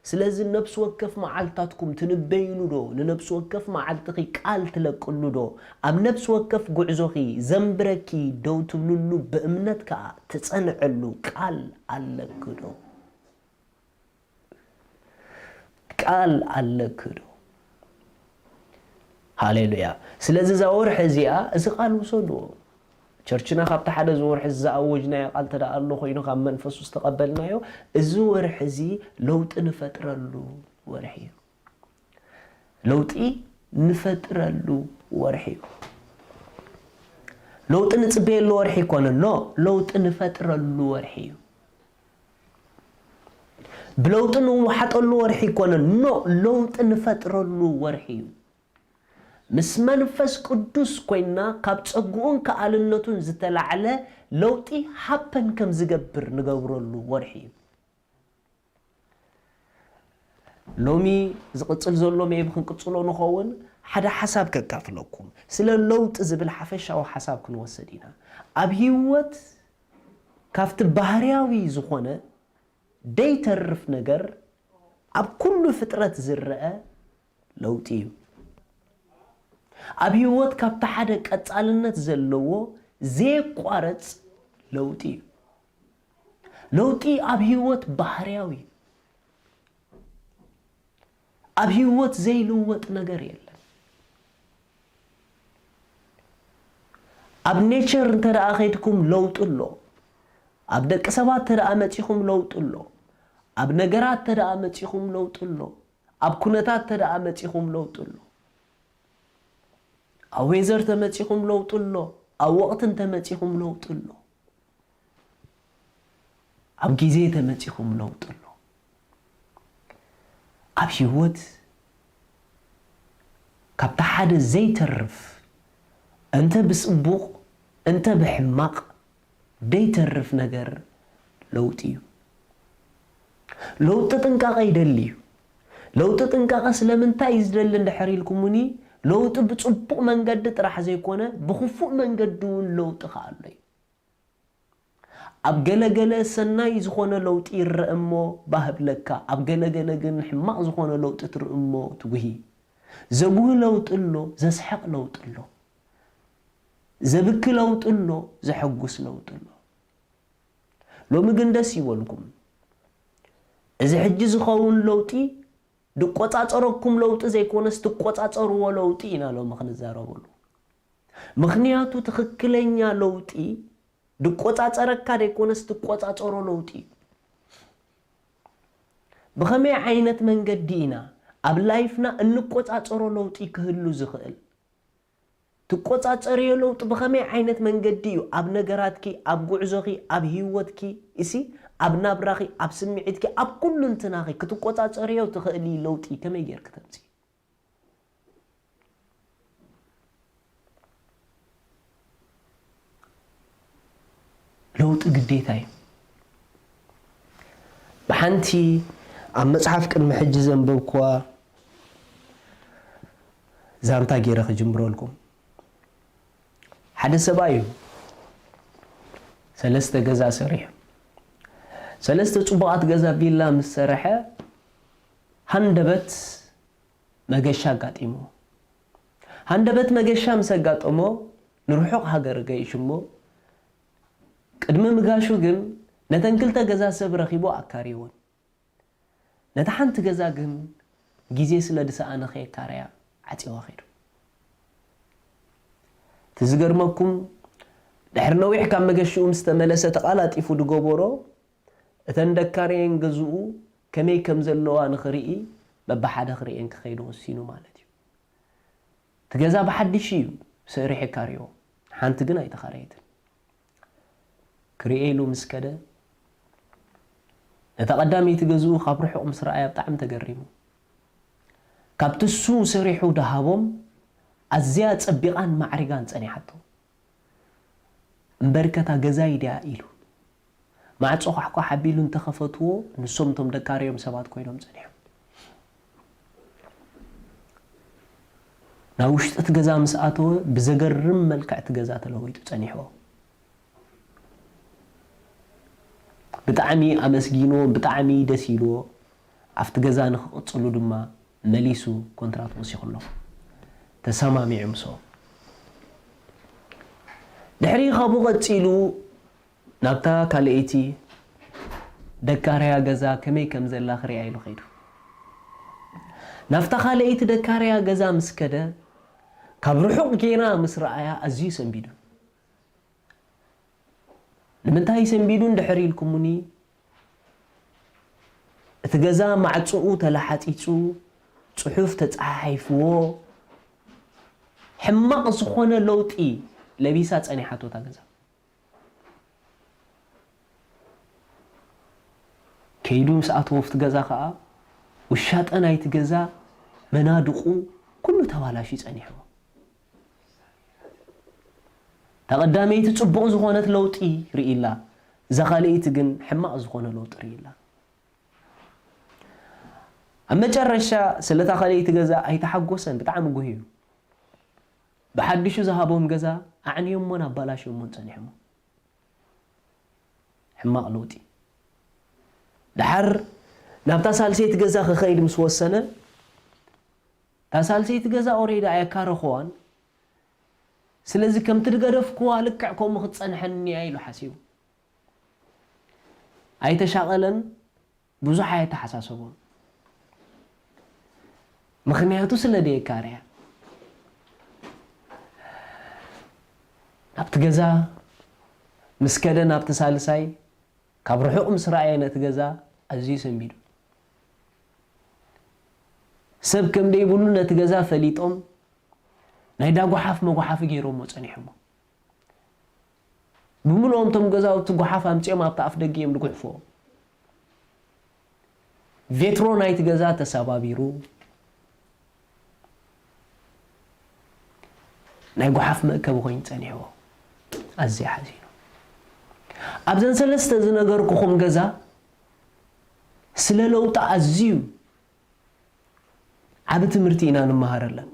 ስለዚ ነፍሲ ወከፍ መዓልታትኩም ትንበይሉ ዶ? ንነፍሲ ወከፍ መዓልትኺ ቃል ትለቅሉ ዶ? ኣብ ነፍሲ ወከፍ ጉዕዞኺ ዘንብረኪ ደው ትብልሉ ብእምነት ከኣ ትጸንዐሉ ቃል ኣለኪ ዶ? ቃል ኣለኪ ዶ? ሃሌሉያ። ስለዚ እዛ ወርሒ እዚኣ እዚ ቃል ውሰድዎ። ቸርችና ካብቲ ሓደ እዚ ወርሒ እዚ ዝኣወጅናዮ ቃል እንተ ደኣ ኣሎ ኮይኑ ካብ መንፈሱ ዝተቐበልናዮ፣ እዚ ወርሒ እዚ ለውጢ ንፈጥረሉ ወርሒ እዩ። ለውጢ ንፈጥረሉ ወርሒ እዩ። ለውጢ ንጽበየሉ ወርሒ ኣይኮነን። ኖ፣ ለውጢ ንፈጥረሉ ወርሒ እዩ። ብለውጢ ንወሓጠሉ ወርሒ ኣይኮነን። ኖ፣ ለውጢ ንፈጥረሉ ወርሒ እዩ። ምስ መንፈስ ቅዱስ ኮይንና ካብ ጸግኡን ከኣልነቱን ዝተላዕለ ለውጢ ሃፐን ከም ዝገብር ንገብረሉ ወርሒ እዩ። ሎሚ ዝቕጽል ዘሎ ሜቢ ክንቅጽሎ ንኸውን ሓደ ሓሳብ ከካፍለኩም። ስለ ለውጢ ዝብል ሓፈሻዊ ሓሳብ ክንወስድ ኢና። ኣብ ህይወት ካብቲ ባህርያዊ ዝኾነ ደይተርፍ ነገር ኣብ ኩሉ ፍጥረት ዝረአ ለውጢ እዩ። ኣብ ህይወት ካብቲ ሓደ ቀጻልነት ዘለዎ ዘየቋረጽ ለውጢ እዩ። ለውጢ ኣብ ህይወት ባህርያዊ እዩ። ኣብ ህይወት ዘይልወጥ ነገር የለን። ኣብ ኔቸር እንተ ደኣ ኸይድኩም ለውጢ ኣሎ። ኣብ ደቂ ሰባት እንተ ደኣ መጺኹም ለውጢ ኣሎ። ኣብ ነገራት እንተ ደኣ መጺኹም ለውጢ ኣሎ። ኣብ ኩነታት እንተ ደኣ መጺኹም ለውጢ ኣሎ። ኣብ ዌዘር ተመጺኹም ለውጢ ኣሎ። ኣብ ወቕቲ እንተ መጺኹም ለውጢ ኣሎ። ኣብ ግዜ ተመጺኹም ለውጢ ኣሎ። ኣብ ህይወት ካብቲ ሓደ ዘይተርፍ፣ እንተ ብጽቡቕ እንተ ብሕማቕ ደይተርፍ ነገር ለውጢ እዩ። ለውጢ ጥንቃቐ ይደሊ እዩ። ለውጢ ጥንቃቐ ስለምንታይ እዩ ዝደሊ እንድሕር ኢልኩምኒ፣ ለውጢ ብጽቡቕ መንገዲ ጥራሕ ዘይኮነ ብኽፉእ መንገዲ እውን ለውጢ ከኣ ኣሎ እዩ። ኣብ ገለ ገለ ሰናይ ዝኾነ ለውጢ ይረአ እሞ ባህ እብለካ፣ ኣብ ገለ ገለ ግን ሕማቕ ዝኾነ ለውጢ ትርኢ እሞ ትጉሂ። ዘጉሂ ለውጢ ኣሎ፣ ዘስሕቕ ለውጢ ኣሎ፣ ዘብኪ ለውጢ ኣሎ፣ ዘሐጉስ ለውጢ ኣሎ። ሎሚ ግን ደስ ይበልኩም። እዚ ሕጂ ዝኸውን ለውጢ ድቆጻጸረኩም ለውጢ ዘይኮነስ ትቆጻጸርዎ ለውጢ ኢና ሎሚ ክንዛረበሉ። ምኽንያቱ ትኽክለኛ ለውጢ ድቆጻጸረካ ዘይኮነስ ትቆጻጸሮ ለውጢ እዩ። ብኸመይ ዓይነት መንገዲ ኢና ኣብ ላይፍና እንቆጻጸሮ ለውጢ ክህሉ ዝኽእል? ትቆጻጸርዮ ለውጢ ብኸመይ ዓይነት መንገዲ እዩ ኣብ ነገራትኪ፣ ኣብ ጉዕዞኺ፣ ኣብ ህይወትኪ፣ እሲ ኣብ ናብራኺ፣ ኣብ ስምዒትኪ፣ ኣብ ኩሉ እንትናኺ ክትቆጻጸርዮ ትኽእሊ ለውጢ ከመይ ጌርኪ ተምጺ? ለውጢ ግዴታ እዩ። ብሓንቲ ኣብ መጽሓፍ ቅድሚ ሕጂ ዘንበብኩዋ ዛንታ ገይረ ክጅምረልኩም። ሓደ ሰብኣይ እዩ ሰለስተ ገዛ ሰሪሑ። ሰለስተ ጽቡቓት ገዛ ቪላ ምስ ሰረሐ፣ ሃንደበት መገሻ ኣጋጢሞ። ሃንደበት መገሻ ምስ ኣጋጠሞ፣ ንርሑቕ ሃገር ገይሹ እሞ፣ ቅድሚ ምጋሹ ግን ነተን ክልተ ገዛ ሰብ ረኺቡ ኣካርይወን። ነታ ሓንቲ ገዛ ግን ግዜ ስለ ዝሰኣነ ከየካረያ ዓጽዋ ከይዱ። እቲ ዝገርመኩም፣ ድሕሪ ነዊሕ ካብ መገሽኡ ምስ ተመለሰ፣ ተቓላጢፉ ዝገበሮ፣ እተን ደካረየን ገዝኡ ከመይ ከም ዘለዋ ንኽርኢ፣ በብሓደ ክርእየን ክኸይድ ወሲኑ ማለት እዩ። እቲ ገዛ ብሓድሽ እዩ ሰሪሑ የካርዮ፣ ሓንቲ ግን ኣይተኻረየትን። ክርእየ ኢሉ ምስ ከደ፣ ነታ ቀዳመይቲ ገዝኡ ካብ ርሑቕ ምስ ረኣያ ብጣዕሚ ተገሪሙ። ካብቲ እሱ ሰሪሑ ደሃቦም ኣዝያ ጸቢቓን ማዕሪጋን ጸኒሓቶ። እምበርከታ ገዛይ ድያ ኢሉ ማዕጾ ኳሕኳሕ ኣቢሉ እንተኸፈትዎ፣ ንሶም እቶም ደካርዮም ሰባት ኮይኖም ጸኒሖም። ናብ ውሽጢ እቲ ገዛ ምስ ኣተወ፣ ብዘገርም መልክዕ እቲ ገዛ ተለዊጡ ጸኒሕዎ። ብጣዕሚ ኣመስጊንዎ፣ ብጣዕሚ ደስ ኢልዎ። ኣብቲ ገዛ ንኽቕጽሉ ድማ መሊሱ ኮንትራት ወሲኹሎም። ተሰማሚዑ ምስኦም። ድሕሪ ካብኡ ቀጺሉ ናብታ ካልኣይቲ ደካርያ ገዛ ከመይ ከም ዘላ ክሪኣ ኢሉ ከይዱ። ናብታ ካልኣይቲ ደካርያ ገዛ ምስ ከደ፣ ካብ ርሑቕ ጌና ምስ ረኣያ ኣዝዩ ሰንቢዱ። ንምንታይ ሰንቢዱ እንድሕር ኢልኩምኒ፣ እቲ ገዛ ማዕጾኡ ተላሓጺጹ፣ ጽሑፍ ተጻሓሒፍዎ፣ ሕማቕ ዝኾነ ለውጢ ለቢሳ ጸኒሓቶ እታ ገዛ። ከይዱ ምስ ኣተወ ኣብቲ ገዛ ኸኣ፣ ውሻጠ ናይቲ ገዛ፣ መናድቑ፣ ኩሉ ተባላሽዩ ጸኒሕዎ። እታ ቀዳመይቲ ጽቡቕ ዝኾነት ለውጢ ርኢላ፣ እዛ ካልኣይቲ ግን ሕማቕ ዝኾነ ለውጢ ርኢላ። ኣብ መጨረሻ ስለታ ካልኣይቲ ገዛ ኣይተሓጎሰን፣ ብጣዕሚ ጉህዩ። ብሓድሹ ዝሃቦም ገዛ ኣዕንዮሞን ኣባላሽዮሞን ጸኒሖሞ። ሕማቕ ለውጢ። ደሓር ናብታ ሳልሰይቲ ገዛ ክኸይድ ምስ ወሰነ፣ እታ ሳልሰይቲ ገዛ ኦሬዲ ኣየካረኽዋን፣ ስለዚ ከምቲ ዝገደፍክዋ ልክዕ ከምኡ ክትጸንሐኒ እያ ኢሉ ሓሲቡ። ኣይተሻቐለን፣ ብዙሕ ኣየተሓሳሰቦን። ምኽንያቱ ስለ ደየካርያ። ናብቲ ገዛ ምስ ከደ፣ ናብቲ ሳልሳይ፣ ካብ ርሑቕ ምስ ረኣየ ነቲ ገዛ ኣዝዩ ሰንቢዱ። ሰብ ከም ደይብሉ ነቲ ገዛ ፈሊጦም፣ ናይ ዳጓሓፍ መጓሓፊ ገይሮሞ ጸኒሖሞ። ብምልኦም እቶም ገዛውቲ ጓሓፍ ኣምጺኦም ኣብቲ ኣፍ ደገ እዮም ዝጉሕፍዎ። ቬትሮ ናይቲ ገዛ ተሰባቢሩ፣ ናይ ጓሓፍ መእከቢ ኮይኑ ጸኒሕዎ። ኣዝየ ሓዚኑ። ኣብዘን ሰለስተ ዝነገርኩኹም ገዛ ስለ ለውጢ ኣዝዩ ዓቢ ትምህርቲ ኢና ንመሃረለን።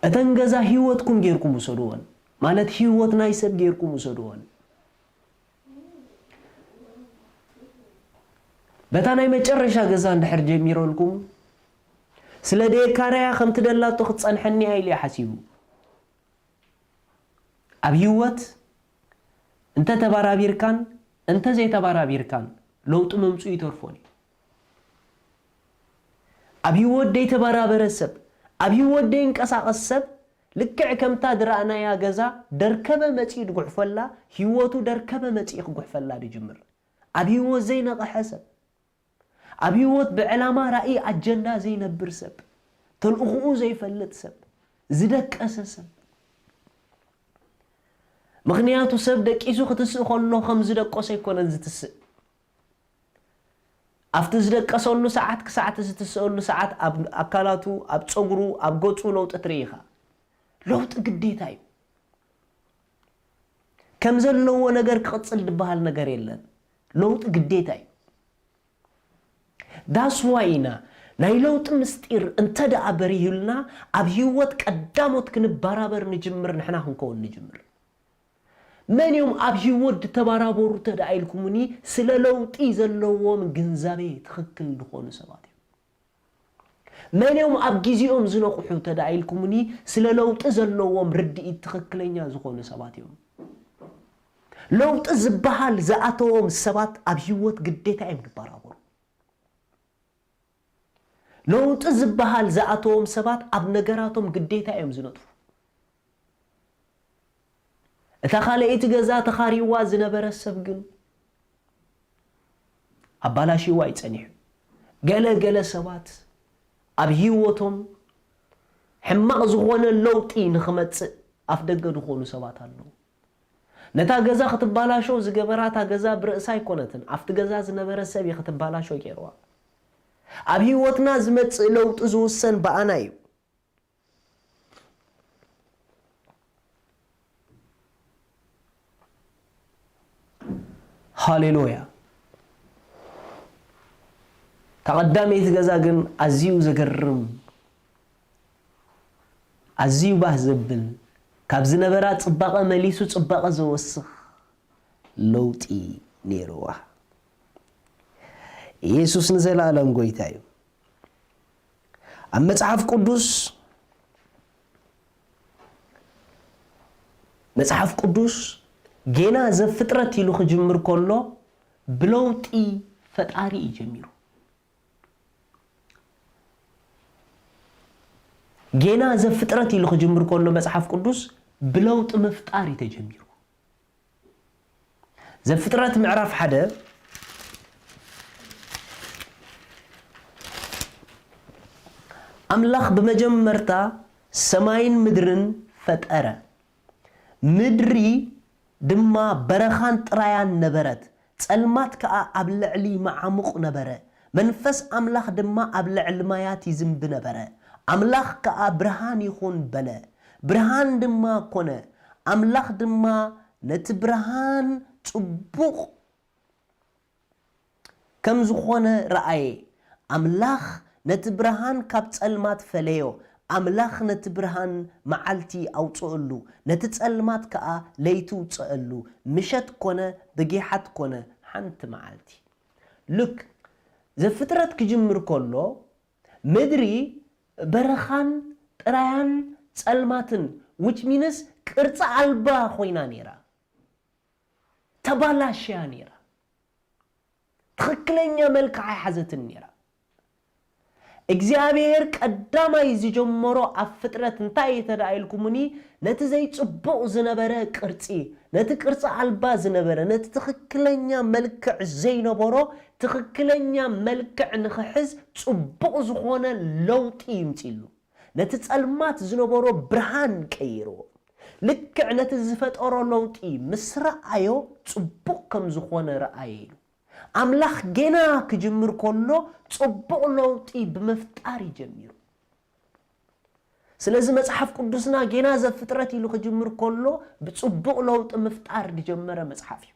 እተን ገዛ ህይወትኩም ጌርኩም ውሰድወን፣ ማለት ህይወት ናይ ሰብ ጌርኩም ውሰድወን። በታ ናይ መጨረሻ ገዛ እንድሕር ጀሚረልኩም፣ ስለ ደየካርያ ከምቲ ደላቶ ክትጸንሐኒ እያ ኢሉ እዩ ሓሲቡ። ኣብ ህይወት እንተ ተባራቢርካን እንተ ዘይተባራቢርካን ለውጢ ምምጽኡ ይተርፎን እዩ። ኣብ ህይወት ደይተበራበረ ሰብ፣ ኣብ ህይወት ደይንቀሳቐስ ሰብ፣ ልክዕ ከምታ ዝረኣናያ ገዛ ደርከበ መጺኡ ድጉሕፈላ፣ ህይወቱ ደርከበ መጺኡ ክጉሕፈላ ድጅምር። ኣብ ህይወት ዘይነቕሐ ሰብ፣ ኣብ ህይወት ብዕላማ ራእይ ኣጀንዳ ዘይነብር ሰብ፣ ተልእኹኡ ዘይፈልጥ ሰብ፣ ዝደቀሰ ሰብ። ምኽንያቱ ሰብ ደቂሱ ክትስእ ከሎ ከም ዝደቀሰ ኣይኮነን ዝትስእ። ኣብቲ ዝደቀሰሉ ሰዓት ክሳዕ እቲ ዝትስአሉ ሰዓት ኣብ ኣካላቱ፣ ኣብ ጸጉሩ፣ ኣብ ገጹ ለውጢ ትርኢ ኢኻ። ለውጢ ግዴታ እዩ። ከም ዘለዎ ነገር ክቕጽል ዝበሃል ነገር የለን። ለውጢ ግዴታ እዩ። That's why ኢና ናይ ለውጢ ምስጢር እንተ ደኣ በሪሁልና፣ ኣብ ህይወት ቀዳሞት ክንበራበር ንጅምር፣ ንሕና ክንከውን ንጅምር። መን እዮም ኣብ ህይወት ዝተበራበሩ እንተ ደኣ ኢልኩምኒ፣ ስለ ለውጢ ዘለዎም ግንዛቤ ትኽክል ዝኾኑ ሰባት እዮም። መን እዮም ኣብ ግዜኦም ዝነቕሑ እንተ ደኣ ኢልኩምኒ፣ ስለ ለውጢ ዘለዎም ርድኢት ትኽክለኛ ዝኾኑ ሰባት እዮም። ለውጢ ዝበሃል ዝኣተዎም ሰባት ኣብ ህይወት ግዴታ እዮም ክበራበሩ። ለውጢ ዝበሃል ዝኣተዎም ሰባት ኣብ ነገራቶም ግዴታ እዮም ዝነጥፉ። እታ ካልኣይቲ ገዛ ተኻሪዋ ዝነበረ ሰብ ግን ኣባላሽዋ እዩ ጸኒሑ። ገለ ገለ ሰባት ኣብ ህይወቶም ሕማቕ ዝኾነ ለውጢ ንኽመጽእ ኣፍ ደገ ዝኾኑ ሰባት ኣለዉ። ነታ ገዛ ክትባላሾ ዝገበራ፣ እታ ገዛ ብርእሳ ኣይኮነትን፣ ኣብቲ ገዛ ዝነበረ ሰብ እዩ ክትባላሾ ገይርዋ። ኣብ ህይወትና ዝመጽእ ለውጢ ዝውሰን ብኣና እዩ። ሃሌሉያ። እታ ቀዳመይቲ ገዛ ግን ኣዝዩ ዘገርም፣ ኣዝዩ ባህ ዘብል፣ ካብ ዝነበራ ጽባቐ መሊሱ ጽባቐ ዘወስኽ ለውጢ ነይርዋ። ኢየሱስ ንዘለኣለም ጎይታ እዩ። ኣብ መጽሓፍ ቅዱስ፣ መጽሓፍ ቅዱስ ጌና ዘፍጥረት ኢሉ ክጅምር ከሎ ብለውጢ ፈጣሪ እዩ ጀሚሩ። ጌና ዘፍጥረት ኢሉ ክጅምር ከሎ መጽሓፍ ቅዱስ ብለውጢ ምፍጣር እዩ ተጀሚሩ። ዘፍጥረት ምዕራፍ ሓደ፣ ኣምላኽ ብመጀመርታ ሰማይን ምድርን ፈጠረ። ምድሪ ድማ በረኻን ጥራያን ነበረት፣ ጸልማት ከኣ ኣብ ልዕሊ መዓሙቕ ነበረ። መንፈስ ኣምላኽ ድማ ኣብ ልዕሊ ማያት ይዝንቢ ነበረ። ኣምላኽ ከኣ፣ "ብርሃን ይኹን" በለ። ብርሃን ድማ ኮነ። ኣምላኽ ድማ ነቲ ብርሃን ጽቡቕ ከም ዝኾነ ረኣየ። ኣምላኽ ነቲ ብርሃን ካብ ጸልማት ፈለዮ። ኣምላኽ ነቲ ብርሃን መዓልቲ ኣውጽኣሉ፣ ነቲ ጸልማት ከኣ ለይቲ ውጽኣሉ። ምሸት ኮነ፣ ብጊሓት ኮነ፣ ሓንቲ መዓልቲ። ሉክ፣ ዘፍጥረት ክጅምር ከሎ፣ ምድሪ በረኻን ጥራያን ጸልማትን፣ which means ቅርጺ ኣልባ ኮይና ነይራ። ተባላሽያ ነይራ። ትኽክለኛ መልክዕ ኣይሓዘትን ነይራ። እግዚኣብሔር ቀዳማይ ዝጀመሮ ኣብ ፍጥረት እንታይ እዩ ተደኣ ኢልኩምኒ፣ ነቲ ዘይጽቡቕ ዝነበረ ቅርጺ፣ ነቲ ቅርጺ ኣልባ ዝነበረ፣ ነቲ ትኽክለኛ መልክዕ ዘይነበሮ፣ ትኽክለኛ መልክዕ ንኽሕዝ ጽቡቕ ዝኾነ ለውጢ ይምጽእሉ። ነቲ ጸልማት ዝነበሮ ብርሃን ቀይርዎ። ልክዕ ነቲ ዝፈጠሮ ለውጢ ምስ ረኣዮ፣ ጽቡቕ ከም ዝኾነ ረኣየ ኢሉ። ኣምላኽ ጌና ክጅምር ከሎ፣ ጽቡቕ ለውጢ ብምፍጣር እዩ ጀሚሩ። ስለዚ መጽሓፍ ቅዱስና ጌና ዘፍጥረት ኢሉ ክጅምር ከሎ፣ ብጽቡቕ ለውጢ ምፍጣር ዝጀመረ መጽሓፍ እዩ።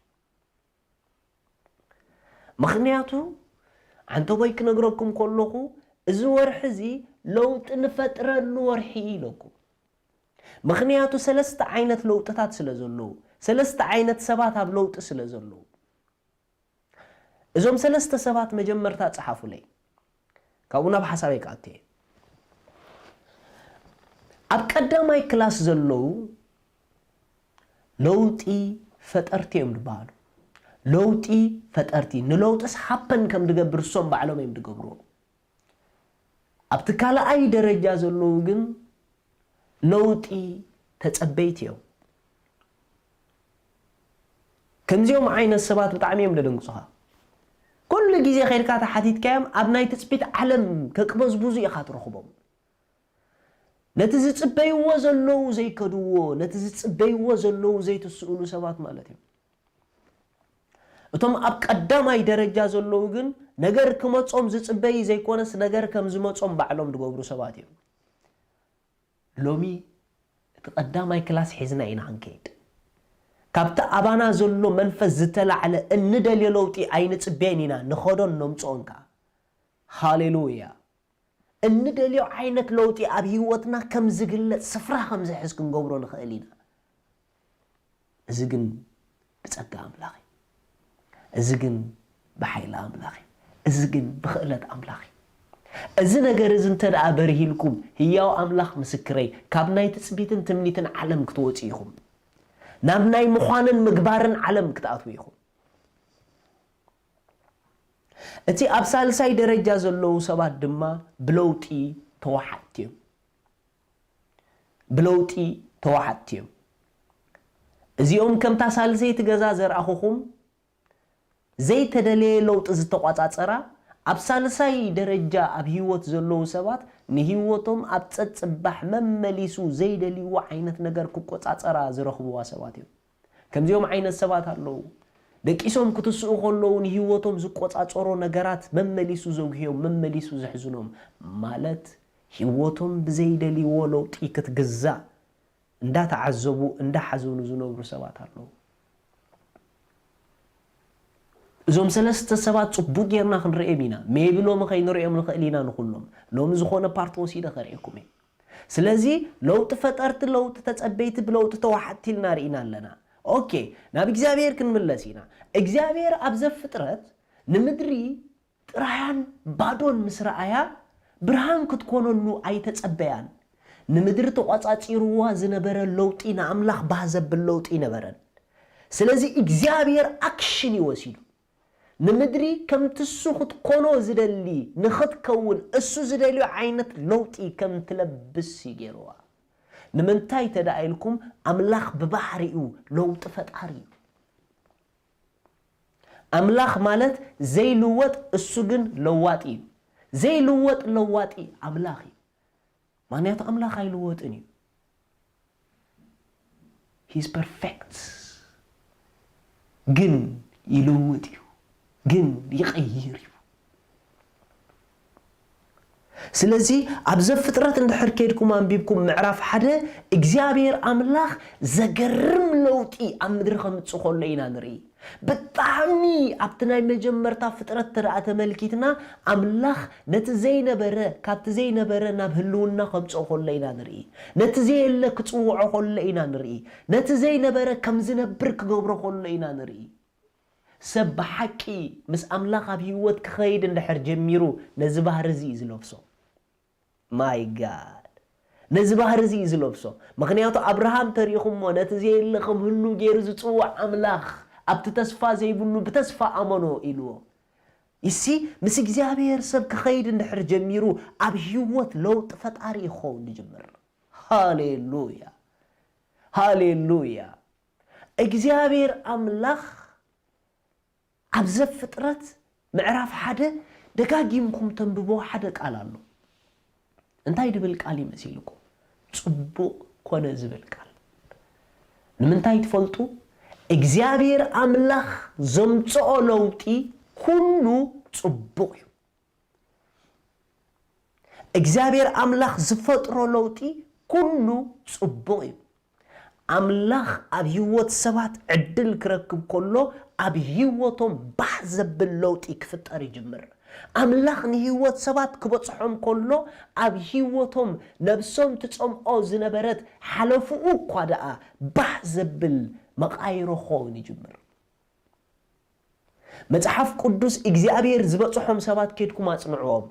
ምኽንያቱ፣ ዓንተቦይ ክነግረኩም ከለኹ፣ እዚ ወርሒ እዚ ለውጢ ንፈጥረሉ ወርሒ እዩ ኢለኩም። ምኽንያቱ፣ ሰለስተ ዓይነት ለውጥታት ስለ ዘለዉ፣ ሰለስተ ዓይነት ሰባት ኣብ ለውጢ ስለ ዘለዉ፣ እዞም ሰለስተ ሰባት መጀመርታ ጸሓፉለይ። ካብኡ ናብ ሓሳበይ ክኣቱ እየ። ኣብ ቀዳማይ ክላስ ዘለዉ ለውጢ ፈጠርቲ እዮም ዝበሃሉ። ለውጢ ፈጠርቲ፣ ንለውጥስ ሃፐን ከም ዝገብር እሶም ባዕሎም እዮም ዝገብርዎ። ኣብቲ ካልኣይ ደረጃ ዘለዉ ግን ለውጢ ተጸበይቲ እዮም። ከምዚኦም ዓይነት ሰባት ብጣዕሚ እዮም ዘደንግጹኻ። ኩሉ ግዜ ከይድካ ተሓቲትካዮም ኣብ ናይ ትጽቢት ዓለም ከቅበዝብዙ ኢኻ ትረኽቦም። ነቲ ዝጽበይዎ ዘለዉ ዘይከድዎ፣ ነቲ ዝጽበይዎ ዘለዉ ዘይትስእሉ ሰባት ማለት እዮም። እቶም ኣብ ቀዳማይ ደረጃ ዘለዉ ግን ነገር ክመጾም ዝጽበይ ዘይኮነስ ነገር ከም ዝመጾም ባዕሎም ዝገብሩ ሰባት እዮም። ሎሚ እቲ ቀዳማይ ክላስ ሒዝና ኢና ክንከይድ። ካብቲ ኣባና ዘሎ መንፈስ ዝተላዕለ እንደልዮ ለውጢ ኣይንጽበየን ኢና፣ ንኸዶን ነምጽኦን ከኣ። ሃሌሉያ! እንደልዮ ዓይነት ለውጢ ኣብ ህይወትና ከም ዝግለጽ ስፍራ ከም ዝሕዝ ክንገብሮ ንኽእል ኢና። እዚ ግን ብጸጋ ኣምላኽ እዩ። እዚ ግን ብሓይሊ ኣምላኽ እዩ። እዚ ግን ብኽእለት ኣምላኽ እዩ። እዚ ነገር እዚ እንተ ደኣ በርሂልኩም፣ ህያው ኣምላኽ ምስክረይ፣ ካብ ናይ ትጽቢትን ትምኒትን ዓለም ክትወጹ ኢኹም። ናብ ናይ ምዃንን ምግባርን ዓለም ክትኣትዉ ኢኹም። እቲ ኣብ ሳልሳይ ደረጃ ዘለዉ ሰባት ድማ ብለውጢ ተዋሓጥቲ እዮም። ብለውጢ ተዋሓጥቲ እዮም። እዚኦም ከምታ ሳልሰይቲ ገዛ ዘርኣኹኹም ዘይተደለየ ለውጢ ዝተቋጻጸራ፣ ኣብ ሳልሳይ ደረጃ ኣብ ህይወት ዘለዉ ሰባት ንህይወቶም ኣብ ጸጽባሕ መመሊሱ ዘይደልይዎ ዓይነት ነገር ክቆጻጸራ ዝረኽብዋ ሰባት እዮም። ከምዚኦም ዓይነት ሰባት ኣለዉ። ደቂሶም ክትስኡ ከለዉ ንህይወቶም ዝቆጻጸሮ ነገራት መመሊሱ ዘጉህዮም፣ መመሊሱ ዘሕዝኖም፣ ማለት ህይወቶም ብዘይደልይዎ ለውጢ ክትግዛእ እንዳተዓዘቡ፣ እንዳሓዘኑ ዝነብሩ ሰባት ኣለዉ። እዞም ሰለስተ ሰባት ጽቡቅ ጌርና ክንርእዮም ኢና። ሜቢ ሎሚ ከይንርእዮም ንኽእል ኢና ንኹሎም። ሎሚ ዝኾነ ፓርት ወሲደ ከርእየኩም እየ። ስለዚ ለውጢ ፈጠርቲ፣ ለውጢ ተጸበይቲ፣ ብለውጢ ተዋሓጥቲ ኢልና ርኢና ኣለና። ኦኬ፣ ናብ እግዚኣብሔር ክንምለስ ኢና። እግዚኣብሔር ኣብ ዘፍጥረት ንምድሪ ጥራያን ባዶን ምስ ረኣያ፣ ብርሃን ክትኮነሉ ኣይተጸበያን። ንምድሪ ተቋጻጺርዋ ዝነበረ ለውጢ ንኣምላኽ ባህ ዘብል ለውጢ ኣይነበረን። ስለዚ እግዚኣብሔር ኣክሽን እዩ ወሲዱ። ንምድሪ ከምቲ እሱ ክትኮኖ ዝደሊ ንኽትከውን እሱ ዝደልዮ ዓይነት ለውጢ ከም ትለብስ እዩ ገይርዋ። ንምንታይ ተደኣ ኢልኩም፣ ኣምላኽ ብባህሪኡ ለውጢ ፈጣሪ እዩ። ኣምላኽ ማለት ዘይልወጥ፣ እሱ ግን ለዋጢ እዩ። ዘይልወጥ ለዋጢ ኣምላኽ እዩ። ምኽንያቱ ኣምላኽ ኣይልወጥን እዩ። He's perfect። ግን ይልውጥ እዩ። ግን ይቐይር እዩ። ስለዚ ኣብ ዘፍጥረት እንድሕር ከይድኩም ኣንቢብኩም ምዕራፍ ሓደ እግዚኣብሔር ኣምላኽ ዘገርም ለውጢ ኣብ ምድሪ ከምጽእ ከሎ ኢና ንርኢ። ብጣዕሚ ኣብቲ ናይ መጀመርታ ፍጥረት ተደኣ ተመልኪትና ኣምላኽ ነቲ ዘይነበረ ካብቲ ዘይነበረ ናብ ህልውና ከምጽኦ ከሎ ኢና ንርኢ። ነቲ ዘየለ ክጽውዖ ከሎ ኢና ንርኢ። ነቲ ዘይነበረ ከም ዝነብር ክገብሮ ከሎ ኢና ንርኢ። ሰብ ብሓቂ ምስ ኣምላኽ ኣብ ህይወት ክኸይድ እንድሕር ጀሚሩ ነዚ ባህሪ እዚ እዩ ዝለብሶ። My God! ነዚ ባህሪ እዚ እዩ ዝለብሶ። ምኽንያቱ ኣብርሃም ተሪኹሞ ነቲ ዘየለ ከም ህሉ ገይሩ ዝጽውዕ ኣምላኽ ኣብቲ ተስፋ ዘይብሉ ብተስፋ ኣመኖ ኢልዎ። ይሲ ምስ እግዚኣብሔር ሰብ ክኸይድ እንድሕር ጀሚሩ ኣብ ህይወት ለውጢ ፈጣሪ ይኸውን ዝጅምር። ሃሌሉያ! ሃሌሉያ! እግዚኣብሔር ኣምላኽ ኣብ ዘፍጥረት ምዕራፍ ሓደ ደጋጊምኩም ተንብቦ ሓደ ቃል ኣሎ። እንታይ ድብል ቃል ይመሲልኩም? ጽቡቕ ኮነ ዝብል ቃል። ንምንታይ ትፈልጡ? እግዚኣብሔር ኣምላኽ ዘምጽኦ ለውጢ ኩሉ ጽቡቕ እዩ። እግዚኣብሔር ኣምላኽ ዝፈጥሮ ለውጢ ኩሉ ጽቡቕ እዩ። ኣምላኽ ኣብ ህይወት ሰባት ዕድል ክረክብ ከሎ ኣብ ህይወቶም ባህ ዘብል ለውጢ ክፍጠር ይጅምር። ኣምላኽ ንህይወት ሰባት ክበጽሖም ከሎ ኣብ ህይወቶም ነብሶም ትጸምኦ ዝነበረት ሓለፍኡ እኳ ደኣ ባህ ዘብል መቓይሮ ክኸውን ይጅምር። መጽሓፍ ቅዱስ እግዚኣብሔር ዝበጽሖም ሰባት ኬድኩም ኣጽንዕዎም።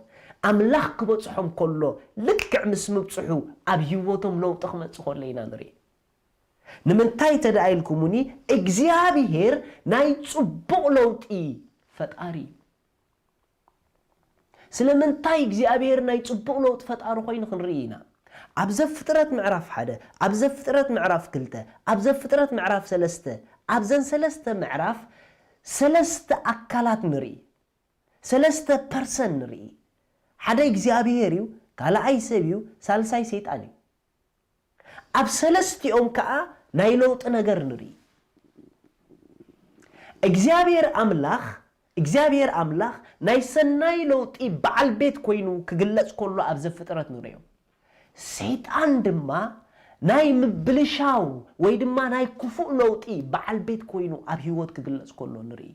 ኣምላኽ ክበጽሖም ከሎ ልክዕ ምስ ምብጽሑ ኣብ ህይወቶም ለውጢ ክመጽእ ከሎ ኢና ንርኢ። ንምንታይ ተደኣ ኢልኩምኒ እግዚኣብሔር ናይ ጽቡቕ ለውጢ ፈጣሪ እዩ። ስለምንታይ እግዚኣብሔር ናይ ጽቡቕ ለውጢ ፈጣሪ ኮይኑ ክንርኢ ኢና። ኣብ ዘፍጥረት ምዕራፍ ሓደ፣ ኣብ ዘፍጥረት ምዕራፍ ክልተ፣ ኣብ ዘፍጥረት ምዕራፍ ሰለስተ፣ ኣብዘን ሰለስተ ምዕራፍ ሰለስተ ኣካላት ንርኢ። ሰለስተ ፐርሰን ንርኢ። ሓደ እግዚኣብሔር እዩ፣ ካልኣይ ሰብ እዩ፣ ሳልሳይ ሰይጣን እዩ። ኣብ ሰለስቲኦም ከኣ ናይ ለውጢ ነገር ንርኢ። እግዚኣብሔር ኣምላኽ እግዚኣብሔር ኣምላኽ ናይ ሰናይ ለውጢ በዓል ቤት ኮይኑ ክግለጽ ከሎ ኣብ ዘፍጥረት ንርእዮ። ሰይጣን ድማ ናይ ምብልሻው ወይ ድማ ናይ ክፉእ ለውጢ በዓል ቤት ኮይኑ ኣብ ህይወት ክግለጽ ከሎ ንርኢ።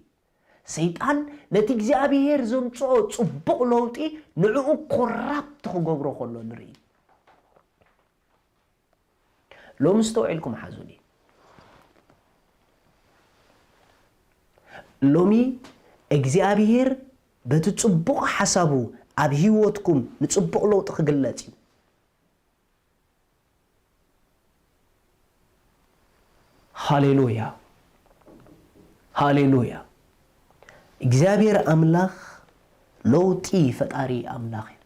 ሰይጣን ነቲ እግዚኣብሔር ዘምጽኦ ጽቡቕ ለውጢ ንዕኡ ኮራፕት ክገብሮ ከሎ ንርኢ። ሎሚ ኣስተውዒልኩም ሓዙኒ። ሎሚ እግዚኣብሔር በቲ ጽቡቕ ሓሳቡ ኣብ ህይወትኩም ንጽቡቕ ለውጢ ክግለጽ እዩ። ሃሌሉያ፣ ሃሌሉያ። እግዚኣብሔር ኣምላኽ ለውጢ ፈጣሪ ኣምላኽ እዩ።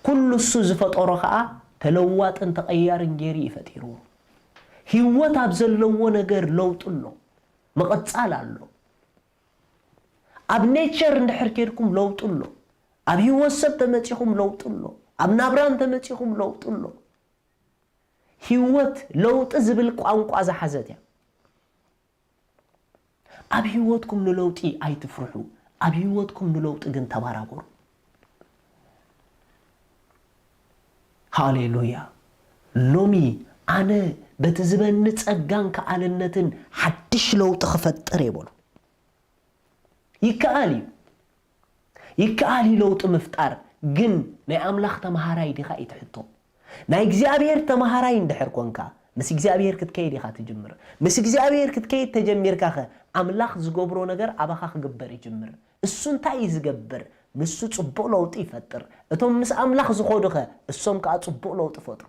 ኩሉ እሱ ዝፈጠሮ ኸኣ ተለዋጥን ተቐያርን ገይሩ እዩ ፈጢርዎ። ህይወት ኣብ ዘለዎ ነገር ለውጢ ኣሎ፣ ምቕጻል ኣሎ። ኣብ ኔቸር እንድሕር ኬድኩም ለውጢ ኣሎ። ኣብ ህይወት ሰብ ተመጺኹም ለውጢ ኣሎ። ኣብ ናብራ እንተመጺኹም ለውጢ ኣሎ። ህይወት ለውጢ ዝብል ቋንቋ ዝሓዘት እያ። ኣብ ህይወትኩም ንለውጢ ኣይትፍርሑ፣ ኣብ ህይወትኩም ንለውጢ ግን ተባራበሩ። ሃሌሉያ። ሎሚ ኣነ በቲ ዝበኒ ጸጋን ከኣልነትን ሓድሽ ለውጢ ክፈጥር እየ በሉ። ይከኣል እዩ። ይከኣል እዩ ለውጢ ምፍጣር፣ ግን ናይ ኣምላኽ ተምሃራይ ዲኻ እዩ እቲ ሕቶ። ናይ እግዚኣብሔር ተምሃራይ እንድሕር ኮንካ፣ ምስ እግዚኣብሔር ክትከይድ ኢኻ ትጅምር። ምስ እግዚኣብሔር ክትከይድ ተጀሚርካኸ፣ ኣምላኽ ዝገብሮ ነገር ኣባኻ ክግበር ይጅምር። እሱ እንታይ እዩ ዝገብር? ንሱ ጽቡቕ ለውጢ ይፈጥር። እቶም ምስ ኣምላኽ ዝኸዱኸ፣ እሶም ከኣ ጽቡቕ ለውጢ ፈጥሩ።